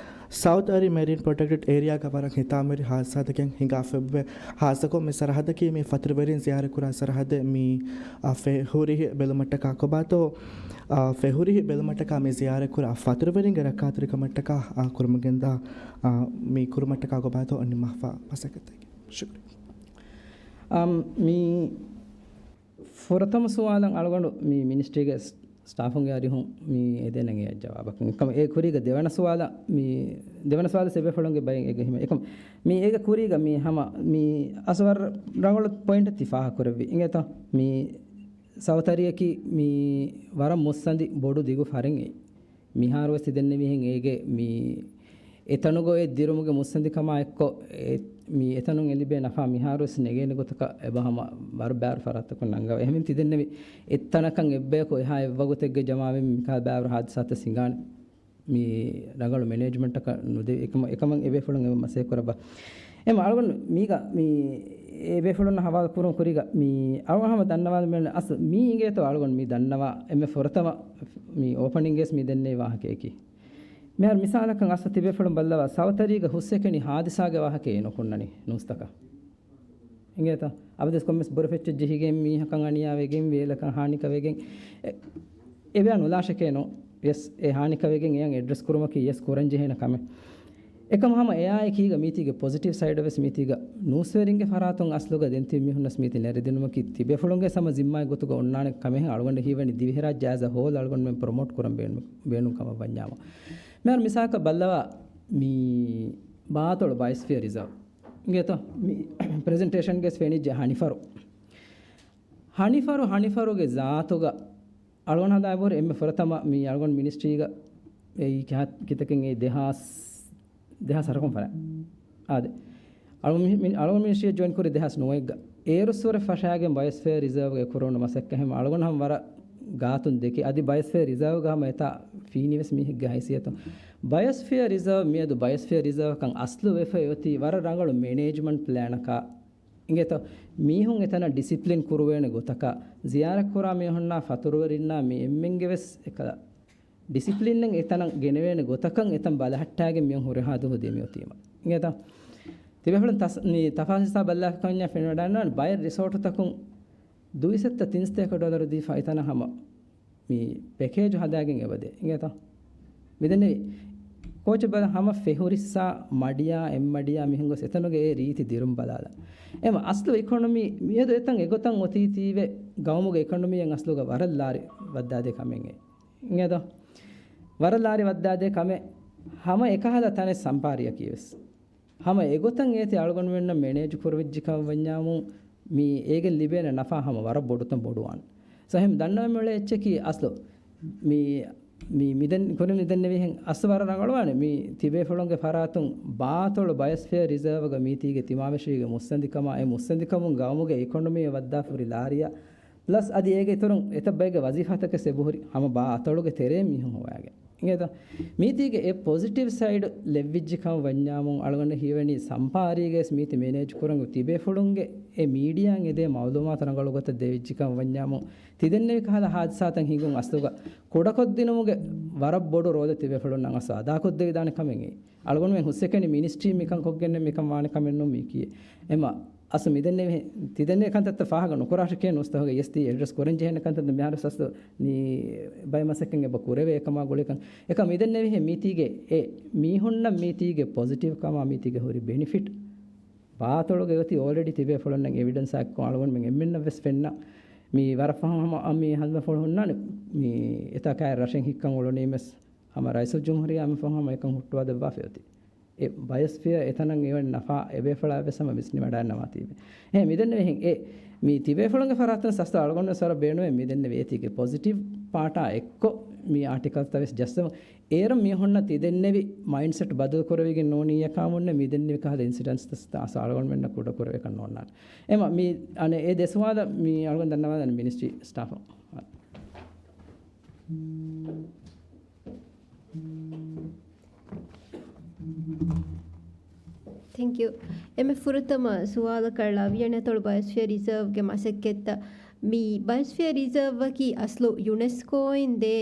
ސައުތް އަރި މެރިން ޕްރޮޓެކްޓެޑް އޭރިއާގަ ވަރަށް ހިތާމަވެރި ހާދިސާތަކެއް ހިނގާފައިވޭ. ހާއްސަކޮށް މި ސަރަހައްދަކީ މި ފަތުރުވެރިން ޒިޔާރަތްކުރާ ސަރަހައްދެއް މި، އާ، ފެހުރިހި ބެލުމަށްޓަކާ ކޮބާތޯ، އާ، ފެހުރިހި ބެލުމަށްޓަކާ މި ޒިޔާރަތްކުރާ ފަތުރުވެރިންގެ ރައްކާތެރިކަމަށްޓަކާ، އާ، ކުރުމުގެންދާ، އާ، މި ކުރުމަށްޓަކާ ކޮބާތޯ ނިންމާފަ މަސައްކަތްތަކެއް. ޝުކުރިއްޔާ. އަމް، މި ފުރަތަމަ ސުވާލަށް އަޅުގަނޑު މި މިނިސްޓްރީގެ ސް-، ސްޓާފުންގެ އަރިހުން މި އެދޭނަން އެއަށް ޖަވާބަކަށް. އެކަމަ އެ ކުރީގަ ދެވަނަ ސުވާލަށް މި، ދެވަނަ ސުވާލަށް އެބޭފުޅުންގެ ބައެއް އެގެ ހިމެ. އެކަމަ މި އޭގެ ކުރީގަ މި ހަމަ މި އަސް ވަރަށް ރަނގަޅު ޕޮއިންޓެއް ތި ފާހަގަކުރެއްވި. އިނގޭތޯ؟ މި ސައުތަރިއަކީ މި ވަރަށް މުއްސަނދި ބޮޑު ދިގު ފަރެއް އެއް. މިހާރު ވެސް ތި ދެންނެވިހެން އޭގެ މި އެތަނުގަ އޮތް ދިރުމުގެ މުއްސަނދިކަމާ އެއްކޮށް، އެ، މި އެތަނުން އެ ލިބޭ ނަފާ މިހާރުވެސް ނެގޭނެ ގޮތަކަށް އެބަ ހަމަ ވަރަށް ބާރު ފަރާތްތަކުން ނަންގަވަ. އެހެން ތި ދެންނެވި އެއްތަނަކަށް އެއްބަޔަކު އެހާ އެއްވަގުތެއްގެ ޖަމާވެ މިކާ ބާރު ހާދިސާތައް ސިނގާނެ މި ރަނގަޅު މެނޭޖްމަންޓަކަށް ނުދެވި އެކަމަ-، އެކަމަށް އެބޭފުޅުން އެބަ މަސައްކަތް ކުރައްވާ. އެމަ އަޅުގަނޑު މީގަ މި އެބޭފުޅުންނަށް ހަވާލު ކުރުން ކުރީގަ މި އަޅުގަނޑު ހަމަ ދަންނަވާލަމެން އަސް މީ އިނގޭތޯ އަޅުގަނޑު މި ދަންނަވާ އެންމެ ފުރަތަމަ މި އޯޕަނިންގޭސް މި ދެންނެވި ވާހަކަޔަކީ. މިހާރު މިސާލަކަށް އަސް ތިބޭފުޅުން ބައްލަވާ، ސައުތަރީގަ ހުސްއެކެނި ހާދިސާގެ ވާހަކައެއް ނުކުންނަނީ ނޫސްތަކަށް. އިނގޭތަ؟ އަބަދުވެސް ކޮންމެސް ބުރަ ފެއްޗެއް ޖެހިގެން، މީހަކަށް އަނިޔާވެގެން، ވޭލަކަށް ހާނިކަވެގެން، އެ-، އެވެ ނުލާށެކޭ ނޯ. ޔެސް، އެ ހާނިކަވެގެން އެޔަށް އެޑްރެސް ކުރުމަކީ ޔެސް ކުރަން ޖެހޭނެ ކަމެއް. އެކަމަ ހަމަ އެއާއެކީގަ މީތީގެ ޕޮޒިޓިވް ސައިޑަށް ވެސް މީތީގަ ނޫސްވެރިންގެ ފަރާތުން އަސްލުގަ ދެން ތިބި މީހުންނަސް މީތި ނެރެދިނުމަކީ ތިބޭފުޅުންގެ ހަމަ ޒިންމާގެ ގޮތުގަ އޮންނާނެ ކަމެއް އަޅުގަނޑަށް ހީވަނީ ދިވެހިރާއްޖެ އާޒް އަ ހޯލް އަޅުގަނޑުމެން ޕްރޮމޯޓް ކުރަން ބޭނު-، ބޭނުން ކަމަށް ވަންޏާމު. މިހާރު މިސާލަކަށް ބައްލަވާ މި ބާތޮޅު ބަޔޮސްފިއަރ ރިޒާވް. އިނގޭތޯ؟ މި ޕްރެޒެންޓޭޝަންގެސް ފެނިއްޖެ ހަނިފަރު. ހަނިފަރު، ހަނިފަރުގެ ޒާތުގަ އަޅުގަނޑު ހަދާ ބުރި އެންމެ ފުރަތަމަ މި އަޅުގަނޑު މިނިސްޓްރީގަ އެއީ ކިހާ ކިތަކެއް އެއީ ދެހާސް، ދެހާސް އަށަކުން ފަރާ. އާދެ. އަޅު މި-، މި-، އަޅުގަނޑު މިނިސްޓްރީއަށް ޖޮއިން ކުރި ދެހާސް ނުވައެއްގަ. އޭރުއްސުރެ ފަށާގެން ބަޔޮސްފިއަރ ރިޒާވްގެ ކުރެވުނު މަސައްކަތް ހަމަ އަޅުގަނޑު ހަމަ ވަރަށް ގާތުން ދެކި. އަދި ބަޔޮސްފިއަރ ރިޒާވްގަ ހަމަ އެތާ ފީނިވެސް މީހެއްގެ ހައިސިއްޔަތުން. ބަޔޮސްފިއަރ ރިޒާވް މިއަދު ބަޔޮސްފިއަރ ރިޒާވްކަން އަސްލު ވެފައި އޮތީ ވަރަށް ރަނގަޅު މެނޭޖްމަންޓް ޕްލޭނަކާ. އިނގޭތޯ؟ މީހުން އެތަނަށް ޑިސިޕްލިން ކުރުވޭނެ ގޮތަކަށް، ޒިޔާރަތްކުރާ މީހުންނާ ފަތުރުވެރިންނާ މި އެންމެންގެ ވެސް އެކަލަ ޑިސިޕްލިންއެއް އެތަނަށް ގެނެވޭނެ ގޮތަކަށް އެތަން ބަލަހައްޓާގެން މިއޮން ހުރިހާ ދުވަހު ދެމިއޮތީމަ. އިނގޭތަ؟ ތިބޭފުޅުން ތަސް-، މި ތަފާސް ހިސާބަށް ބައްލާފަ ކަމަށް ފެނިވަޑައިގަންނަވާނެ ބައެއް ރިސޯޓުތަކުން ދުއިސައްތަ ތިންސަތޭކަ ޑޮލަރު ދީފަ އެތަނަށް ހަމަ މި ޕެކޭޖު ހަދާގެން އެބަދޭ. އިނގޭތަ؟ މިދެންނެވި ކޯޗެއް ބަލަ ހަމަ ފެހުރިއްސާ މަޑިޔާ އެއްމަޑިޔާ މިހެން ގޮސް އެތަނުގެ އެ ރީތި ދިރުން ބަލާލަ. އެމަ އަސްލު އިކޮނޮމީ މިއަދު އެތަން އެގޮތަށް އޮތީތީވެ ގައުމުގެ އިކޮނޮމީއަށް އަސްލުގަ ވަރަށް ލާރި ވައްދާދޭ ކަމެއް އެ. އިނގޭތަ؟ ވަރަށް ލާރި ވައްދާދޭ ކަމެއް. ހަމަ އެކަހަލަ ތަނެއް ސަމްޕާރިއަކީ ވެސް. ހަމަ އެގޮތަށް އޭތި އަޅުގަނޑުމެންނަށް މެނޭޖް ކުރެވިއްޖިކަން ވަންޏާމު، މި އޭގެ ލިބޭނެ ނަފާ ހަމަ ވަރަށް ބޮޑުތަން ބޮޑުވާނެ. ސޯ އެހެން ދަންނަވަން އުޅޭ އެއްޗަކީ އަސްލު މި، މި، މިދެން ކުރިން މިދެންނެވިހެން އަސްލު ވަރަށް ރަނގަޅުވާނެ. މި ތިބޭފުޅުންގެ ފަރާތުން ބާތޮޅު ބަޔޮސްފިއަރ ރިޒާވްގަ މީތީގެ ތިމާވެށީގެ މުއްސަނދިކަމާ، އެ މުއްސަނދިކަމުން ގައުމުގެ އިކޮނޮމީއަށް ވައްދާފަ ހުރި ލާރިއަށް، ޕްލަސް އަދި އޭގެ އިތުރުން އެތައް ބައެއްގެ ވަޒީފާތަކެއް އެބަހުރި ހަމަ ބާ އަތޮޅުގެ ތެރޭ މީހުން ހޮވާގެން. އިނގޭތަ؟ މީތީގެ އެ ޕޮޒިޓިވް ސައިޑް ލެއްވިއްޖިކަން ވަންޏާމު، އަޅުގަނޑަށް ހީވަނީ ސަމްޕާރީގެ މީތި މެނޭޖް ކުރަން ތިބޭފުޅުންގެ އެ މީޑިއާއިން އެދޭ މައުލޫމާތު ރަނގަޅު ގޮތަށް ދެވިއްޖިކަން ވަންޏާމު، ތިދެންނެވި ކަހަލަ ހާދިސާތައް ހިނގުން އަސްލުގަ ކުޑަކޮށްދިނުމުގެ ވަރަށް ބޮޑު ރޯލެއް ތިބޭފުޅުންނަށް އަސްލު އަދާކޮށްދެވިދާނެ ކަމެއް. އަޅުގަނޑުމެން ހުސްއެކަނި މިނިސްޓްރީ މިކަން ކޮށްގެންނެއް މިކަން ވާނެ ކަމެއް ނޫން މީކީ. އެމަ އަސް މިދެންނެވިހެން، ތިދެންނެވި ކަންތައްތައް ފާހަގަ ނުކުރާށޭ ނޫސްތަހުގެ އެސް ތީ އެޑްރެސް ކުރަން ޖެހޭނެ ކަންތައް މިހާރު ސަސް ނީ ބައެއް މަސައްކަތް އެބަ ކުރެވޭ އެކަމާ ގުޅިކަން. އެކަ މިދެންނެވިހެން މީތީގެ އެ މީހުންނަށް މީތީގެ ޕޮޒިޓިވް ކަމާ މީތީގެ ހުރި ބެނިފިޓް ބާތޮޅުގެ އޮތީ އޯލްރެޑީ ތިބޭފުޅުންނަށް އެވިޑެންސް އެއްކޮށް އަޅުގަނޑުމެން އެންމެންނަށް ވެސް ފެންނަ. މި ވަރަށް ފަހުން ހަމަ އަ، މި ހަނދުމަފުޅު ހުންނާނެ. މި އެތާ ކާއެއް ރަށެއް ހިއްކަން އުޅުނީމެސް ހަމަ ރައީސުލްޖުމްހޫރިއްޔާ މި ފަހުން ހަމަ އެކަން ހުއްޓުވާ ދެއްވާފައި އޮތީ. އެ ބަޔޮސްފިއަރ އެތަނަށް އެވަން ނަފާ އެބޭފުޅާ ވެސް ހަމަ މިސް ނިމަޑާންނަވާތީވެ. އެ މިދެންނެވިހެން އެ މި ތިބޭފުޅުންގެ ފަރާތުން ސަސްތަ އަޅުގަނޑު ސަރ ބޭނުވެ މިދެންނެވި އޭތީގެ ޕޮޒިޓިވް ޕާޓާ އެއްކޮށް މި އާޓިކަލްތައް ވެސް ޖައްސަމު. އޭރު މީހުންނަށް ތިދެންނެވި މައިންޑްސެޓް ބަދަލު ކުރެވިގެން ނޫނީ އެކާމުންނެ މިދެންނެވި ކަހަލަ އިންސިޑެންޓްސް ތަސް އަޅުގަނޑުމެންނަށް ކުޑަ ކުރެވޭކަށް ނޯންނާނެ. އެމަ މި އަނެ އެ ދެސުވާލަށް މި އަޅުގަނޑު ދަންނަވާލަން މިނިސްޓްރީ ސްޓާފު. ތެންކް ޔޫ. އެންމެ ފުރަތަމަ ސުވާލަކަށް ޅަވިޔަނި އަތޮޅު ބަޔޮސްފިއަރ ރިޒާވްގެ މަސައްކަތްތައް. މި ބަޔޮސްފިއަރ ރިޒާވްއަކީ އަސްލު ޔުނެސްކޯއިން ދޭ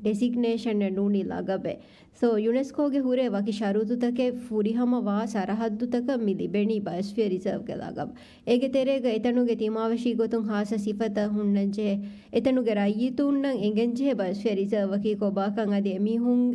ޑެސިގްނޭޝަނެއް ނޫނީ ލަގަބެއް. ސޯ ޔުނެސްކޯގެ ހުރޭ ވަކި ޝަރުތުތަކެއް ފުރިހަމަ ވާ ސަރަހައްދުތަކަށް މި ލިބެނީ ބަޔޮސްފިއަރ ރިޒާވްގެ ލަގަބް. އޭގެ ތެރޭގަ އެތަނުގެ ތިމާވެށީ ގޮތުން ހާއްސަ ސިފަތައް ހުންނަންޖެހޭ. އެތަނުގެ ރައްޔިތުންނަށް އެނގެންޖެހޭ ބަޔޮސްފިއަރ ރިޒާވްއަކީ ކޮބާކަން އަދި އެމީހުން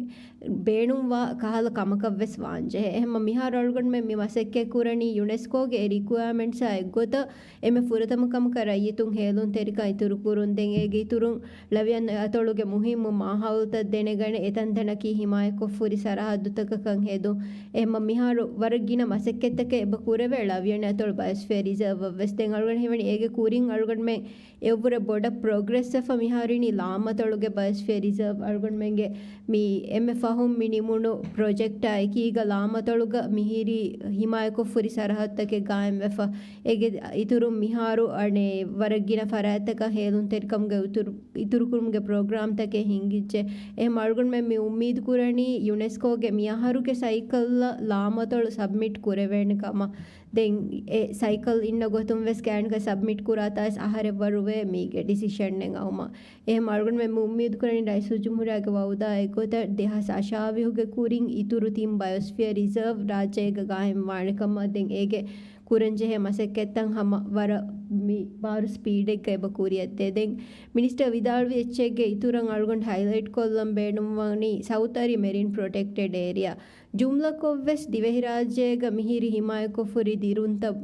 ބޭނުންވާ ކަހަލަ ކަމަކަށްވެސް ވާންޖެހޭ. އެހެންމަ މިހާރު އަޅުގަނޑުމެން މި މަސައްކަތް ކުރަނީ ޔުނެސްކޯގެ އެ ރިކުއަރމަންޓްސާ އެއްގޮތަށް އެންމެ ފުރަތަމަ ކަމަކަށް ރައްޔިތުން ހޭލުންތެރިކަން އިތުރުކުރުން. ދެން އޭގެ އިތުރުން ޅަވިޔަނި އަތޮޅުގެ މުހިއްމު މާހައުލުތައް ދެނެގަނެ، އެތަންތަނަކީ ހިމާޔަތްކޮށްފަ ހުރި ސަރަހައްދުތަކަކަށް ހެދުން. އެހެންމަ މިހާރު ވަރަށް ގިނަ މަސައްކަތްތަކެއް އެބަ ކުރެވޭ ޅަވިޔަނި އަތޮޅު ބަޔޮސްފިއަރ ރިޒާވްއަށް ވެސް. ދެން އަޅުގަނޑު ހީވަނީ އޭގެ ކުރިން އަޅުގަނޑުމެން އެއަށްވުރެ ބޮޑަށް ޕްރޮގްރެސްވެފަ މިހާރު އިނީ ލާމަތޮޅުގެ ބަޔޮސްފިއަރ ރިޒާވް. އަޅުގަނޑުމެންގެ މި އެންމެ ފަހުން މި ނިމުނު ޕްރޮޖެކްޓާ އެކީގަ ލާމަތޮޅުގަ މިހިރީ ހިމާޔަތްކޮށްފަ ހުރި ސަރަހައްދުތަކެއް ގާއިމްވެފަ. އޭގެ އިތުރުން މިހާރު އަނެއް ވަރަށް ގިނަ ފަރާތްތަކަށް ހޭލުންތެރިކަމުގެ އިތުރު، އިތުރުކުރުމުގެ ޕްރޮގްރާމްތަކެއް ހިނގިއްޖެ. އެހެން އަޅުގަނޑުމެން މި އުއްމީދު ކުރަނީ ޔުނެސްކޯގެ މިއަހަރުގެ ސައިކަލްއަށް ލާމަތޮޅު ސަބްމިޓް ކުރެވޭނެ ކަމަށް. ދެން އެ ސައިކަލް އިންނަ ގޮތުން ވެސް ގާތްގަނޑަކަށް ސަބްމިޓް ކުރާތާ ވެސް އަހަރެއް ވަރުވޭ މީގެ ޑިސިޝަންއެއް އައުމަށް. އެހެން އަޅުގަނޑުމެން މި އުއްމީދު ކުރަނީ ރައީސުލްޖުމްހޫރިއްޔާގެ ވައުދާ އެއްގޮތަށް ދެހާސް އަށާވީހުގެ ކުރިން އިތުރު ތިން ބަޔޮސްފިއަރ ރިޒާވް ރާއްޖޭގަ ގާއިމްވާނެ ކަމަށް. ދެން އޭގެ ކުރަންޖެހޭ މަސައްކަތްތައް ހަމަ ވަރަށް މި ބާރު ސްޕީޑެއްގަ އެބަ ކުރިއަށްދޭ. ދެން މިނިސްޓަރ ވިދާޅުވި އެއްޗެއްގެ އިތުރަށް އަޅުގަނޑު ހައިލައިޓް ކޮށްލަން ބޭނުންވަނީ ސައުތު އަރި މެރިން ޕްރޮޓެކްޓެޑް އޭރިއާ. ޖުމްލަކޮށްވެސް ދިވެހިރާއްޖޭގަ މިހިރީ ހިމާޔަތްކޮށްފަ ހުރި ދިރުންތައް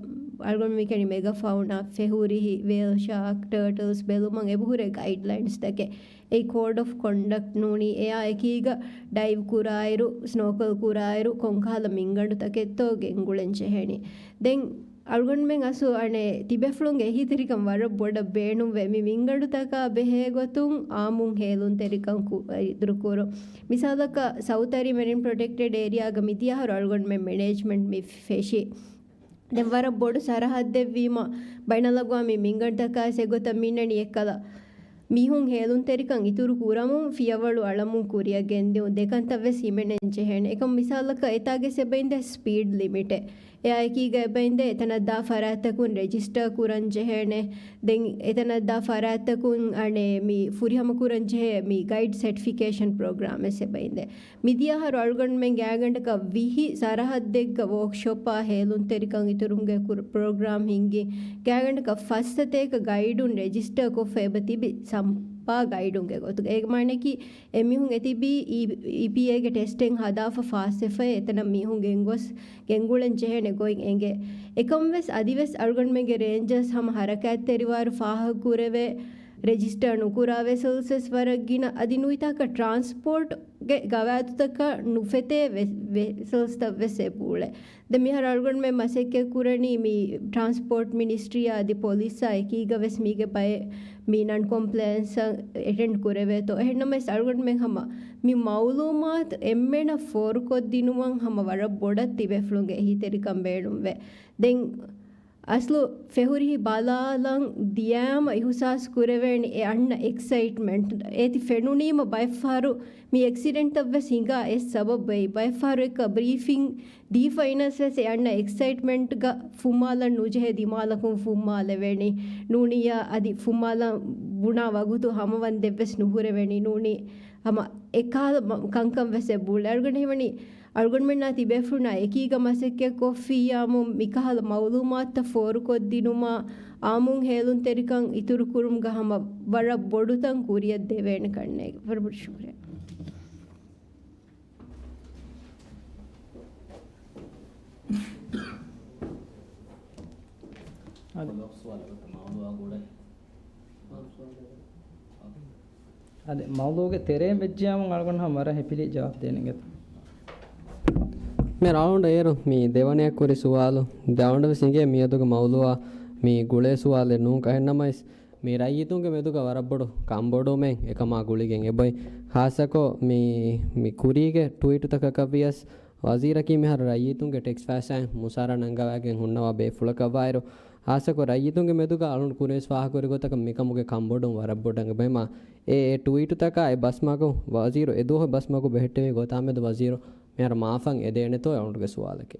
އަޅުގަނޑު މިކަނި މެގަ ފައުނާ، ފެހުރި ވޭލް ޝާކް، ޓާޓަލްސް ބެލުމަށް އެބަހުރޭ ގައިޑްލައިންސްތަކެއް. އެއީ ކޯޑް އޮފް ކޮންޑަކްޓް ނޫނީ، އެއާ އެކީގަ ޑައިވް ކުރާއިރު، ސްނޯކަލް ކުރާއިރު، ކޮންކަހަލަ މިންގަނޑުތަކެއްތޯ ގެންގުޅެން ޖެހޭނީ. ދެން އަޅުގަނޑުމެން އަސްލު އަނެއް ތިބޭފުޅުންގެ އެހީތެރިކަން ވަރަށް ބޮޑަށް ބޭނުންވޭ. މި މިންގަނޑުތަކާ ބެހޭގޮތުން އާއްމުން ހޭލުންތެރިކަން ކު-، އިތުރުކުރުން. މިސާލަކަށް ސައުތު އަރި މެރިން ޕްރޮޓެކްޓެޑް އޭރިއާގަ މިދިޔަ އަހަރު އަޅުގަނޑުމެން މެނޭޖްމަންޓް މި ފެށީ. ދެން ވަރަށް ބޮޑު ސަރަހައްދެއްވީމަ، ބައިނަލްއަގްވާމީ މިންގަނޑުތަކާ އެގޮތަށް މިންނަނީ އެއްކަލަ މީހުން ހޭލުންތެރިކަން އިތުރު ކުރަމުން ފިޔަވަޅު އަޅަމުން ކުރިއަށް ގެންދިއުން. ދެކަންތައް ވެސް ހިމެނެން ޖެހޭނެ. އެކަމް މިސާލަކަށް އެތާގެސް އެބައިންދެ ސްޕީޑް ލިމިޓެއް. އެއާއެކީގަ އެބައިންދެ އެތަނަށްދާ ފަރާތްތަކުން ރެޖިސްޓަރ ކުރަން ޖެހޭނެ. ދެން އެތަނަށްދާ ފަރާތްތަކުން އަނެއް މި ފުރިހަމަ ކުރަން ޖެހޭ މި ގައިޑް ސެޓްފިކޭޝަން ޕްރޮގްރާމެއް އެބައިންދެ. މިދިޔަ އަހަރު އަޅުގަނޑުމެން ގާތްގަނޑަކަށް ވިހި ސަރަހައްދެއްގަ ވޯކްޝޮޕާ ހޭލުންތެރިކަން އިތުރުމުގެ ކުރ-، ޕްރޮގްރާމް ހިންގި. ގާތްގަނޑަކަށް ފަސް ސަތޭކަ ގައިޑުން ރެޖިސްޓަރ ކޮށްފަ އެބަ ތިބި ސަމްޕާ ގައިޑުންގެ ގޮތުގަ. އޭގެ މާނައަކީ އެމީހުން އެތިބީ އީ-، އީޕީއޭގެ ޓެސްޓެއް ހަދާފަ ފާސްވެފައި އެތަނަށް މީހުން ގެންގޮސް ގެންގުޅެން ޖެހޭނެ ގޮތް އެނގޭ. އެކަމްވެސް އަދިވެސް އަޅުގަނޑުމެންގެ ރޭންޖަރސް ހަމަ ހަރަކާތްތެރިވާއިރު ފާހަގަކުރެވޭ ރެޖިސްޓާ ނުކުރާ ވެސަލްސް ވެސް ވަރަށް ގިނަ. އަދި ނުވިތާކަށް ޓްރާންސްޕޯޓްގެ ގަވާއިދުތަކަށް ނުފެތޭ ވެ-، ވެސަލްސްތައް ވެސް އެބައުޅޭ. ދެން މިހާރު އަޅުގަނޑުމެން މަސައްކަތް ކުރަނީ މި ޓްރާންސްޕޯޓް މިނިސްޓްރީއާ އަދި ޕޮލިސްއާ އެކީގަ ވެސް މީގެ ބައެއް މި ނަން ކޮމްޕްލަޔަންސް އެޓެންޑް ކުރެވޭތޯ. އެހެންނަމަވެސް އަޅުގަނޑުމެން ހަމަ މި މައުލޫމާތު އެންމެނަށް ފޯރުކޮށްދިނުމަށް ހަމަ ވަރަށް ބޮޑަށް ތިބޭފުޅުންގެ އެހީތެރިކަން ބޭނުންވޭ. ދެން އަސްލު ފެހުރި ބަލާލަން ދިޔާމަ އިހުސާސް ކުރެވޭނެ އެ އަންނަ އެކްސައިޓްމަންޓް. އޭތި ފެނުނީމަ ބައެއްފަހަރު މި އެކްސިޑެންޓްތައް ވެސް ހިނގާ އެ ސަބަބު އެއީ. ބައެއްފަހަރު އެކަ ބްރީފިން ދީފަ އިނަސް ވެސް އެ އަންނަ އެކްސައިޓްމަންޓްގަ ފުއްމާލަން ނުޖެހޭ ދިމާލަކުން ފުއްމާލެވެނީ. ނޫނިއްޔާ އަދި ފުއްމާލަން ބުނާ ވަގުތު ހަމަވަން ދެއްވެސް ނުހުރެވެނީ. ނޫނީ ހަމަ އެކަހަލަ މަ-، ކަންކަން ވެސް އެބައުޅޭ. އަޅުގަނޑު ހީވަނީ އަޅުގަނޑުމެންނާ ތިބޭފުޅުންނާ އެކީގަ މަސައްކަތް ކޮށްފިއްޔާމު މިކަހަލަ މައުލޫމާތުތައް ފޯރުކޮށްދިނުމާ، އާއްމުން ހޭލުންތެރިކަން އިތުރުކުރުމުގަ ހަމަ ވަރަށް ބޮޑުތަން ކުރިއަށް ދެވޭނެ ކަންނޭނގެ. ވަރަށް ބޮޑަށް ޝުކުރިއްޔާ. އަދި މައުޟޫގެ ތެރޭން ވެއްޖިޔާމު އަޅުގަނޑު ހަމަ ވަރަށް ހެޕިލީ ޖަވާބު ދޭނެ އިނގޭތޯ. މި ރައުންޑް އޭރު މި ދެވަނަޔަށް ކުރި ސުވާލު ދެ ރައުންޑް ވެސް އިނގޭ މިއަދުގެ މައުޟޫއާ މި ގުޅޭ ސުވާލެއް ނޫން. އެހެންނަމަވެސް މި ރައްޔިތުންގެ މެދުގަ ވަރަށް ބޮޑު ކަންބޮޑުވުމެއް އެކަމާ ގުޅިގެން އެބައޮތް. ޚާއްޞަކޮށް މި، މި ކުރީގެ ޓްވީޓުތަކަކަށް ވިޔަސް ވަޒީރަކީ މިހާރު ރައްޔިތުންގެ ޓެކްސް ފައިސާއިން މުސާރަ ނަންގަވައިގެން ހުންނަވާ ބޭފުޅަކަށްވާއިރު، ޚާއްޞަކޮށް ރައްޔިތުންގެ މެދުގަ އަޅުން ކުރިވެސް ފާހަގަކުރި ގޮތަކަށް މިކަމުގެ ކަންބޮޑުން ވަރަށް ބޮޑަށް އެބައޮތް. އެ، އެ ޓްވީޓުތަކާ އެ ބަސްމަގު ވަޒީރު އެ ދުވަހު ބަސްމަގު ބެހެއްޓެވި ގޮތާ މެދު ވަޒީރު މިހާރު މާފަށް އެދޭނެތޯ އަޅުގަނޑުގެ ސުވާލަކީ.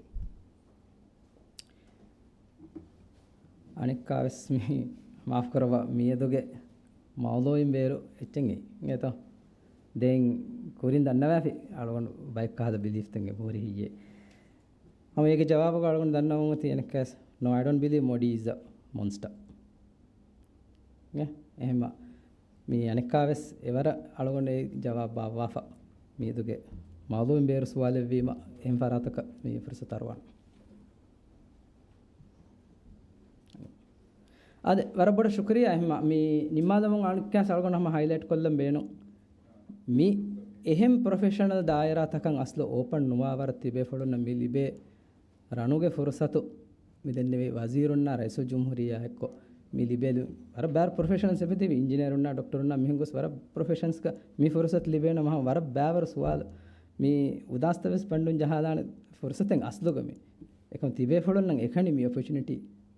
އަނެއްކާވެސް މި މާފްކުރައްވާ މިއަދުގެ މައުޟޫއިން ބޭރު އެއްޗެއް އިނގޭތޯ. ދެން ކުރިން ދަންނަވާފި އަޅުގަނޑު ބައެއް ކަހަލަ ބިލީފްތައް އެބަހުރި ހިއްޔޭ. ހަމަ އޭގެ ޖަވާބުގަ އަޅުގަނޑު ދަންނަވަމުން އޮތީ އަނެއްކާވެސް، No, I don't believe Modi is a monster. އެ، އެހެންމަ މި އަނެއްކާވެސް އެވަރަށް އަޅުގަނޑު އެ ޖަވާބު ބާއްވާފަ މިއަދުގެ މައުޟޫއިން ބޭރު ސުވާލެއްވީމަ އެހެން ފަރާތަކަށް މި ފުރުސަތު އަރުވާނެ. އާދެ، ވަރަށް ބޮޑަށް ޝުކުރިއްޔާ. އެހެންމަ މި ނިންމާލަމުން އަނެއްކާސް އަޅުގަނޑު ހަމަ ހައިލައިޓް ކޮށްލަން ބޭނުން. މި އެހެން ޕްރޮފެޝަނަލް ދާއިރާތަކަށް އަސްލު އޯޕަން ނުވާ ވަރަށް ތިބޭފުޅުންނަށް މި ލިބޭ ރަނުގެ ފުރުސަތު މި ދެންނެވި ވަޒީރުންނާ ރައީސުލްޖުމްހޫރިއްޔާ އެއްކޮށް މި ލިބޭ ވަރަށް ބާރު ޕްރޮފެޝަނަލްސް އެބަތިބި އިންޖިނޭރުންނާ ޑޮކްޓަރުންނާ މިހެން ގޮސް ވަރަށް ޕްރޮފެޝަންސްގަ މި ފުރުސަތު ލިބޭނަމަ ހަމަ ވަރަށް ބާވަރު ސުވާލު މި އުދާސްތައް ވެސް ފަންޑުން ޖަހާލާނެ ފުރުސަތެއް އަސްލުގަ މި. އެކަމް ތިބޭފުޅުންނަށް އެކަނި މި އޮޕޮޗުނިޓީ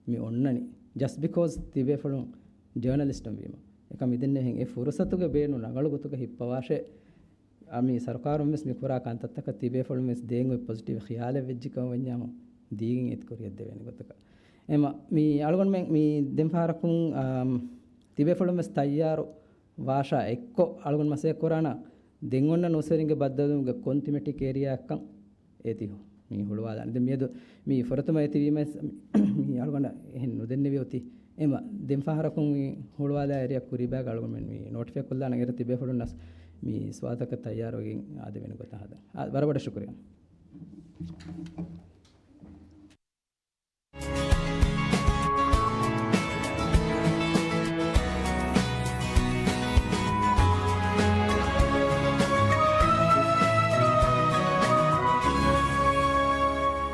މި އޮންނަނީ. ޖަސްޓް ބިކޯޒް ތިބޭފުޅުން ޖާނަލިސްޓުން ވީމަ. އެކަމް މިދެންނެވިހެން އެ ފުރުސަތުގެ ބޭނުން ރަނގަޅު ގޮތުގަ ހިއްޕަވާށޭ. އަ، މި ސަރުކާރުން ވެސް މި ކުރާ ކަންތައްތަކަށް ތިބޭފުޅުން ވެސް ދޭން އޮތް ޕޮޒިޓިވް ޚިޔާލެއް ވެއްޖިކަމަށް ވަންޏާމު ދީގެން އެތި ކުރިއަށް ދެވޭނެ ގޮތަކަށް. އެމަ، މި އަޅުގަނޑުމެން މި ދެން ފަހަރަކުން، އާ، ތިބޭފުޅުން ވެސް ތައްޔާރު ވާށާ އެއްކޮށް އަޅުގަނޑު މަސައްކަތް ކުރާނަ ދެން އޮންނަ ނޫސްވެރިންގެ ބައްދަލުވުމުގެ ކޮން ތިމެޓިކް އޭރިއާއަކަށް އޭތި މި ހުޅުވާލާނެ. ދެން މިއަދު މި ފުރަތަމަ އޭތި ވީމަސް މި އަޅުގަނޑަށް އެހެން ނުދެންނެވި އޮތީ. އެމަ ދެން ފަހަރަކުން މި ހުޅުވާލާ އޭރިއާ ކުރީބާގަ އަޅުގަނޑުމެން މި ނޯޓިފައި ކޮށްލާނަ އޭރު ތިބޭފުޅުންނަސް މި ސުވާލުތަކަށް ތައްޔާރުވެގެން އާދެވޭނެ ގޮތަށް ހަދަން. އާ، ވަރަށް ބޮޑަށް ޝުކުރިއްޔާ.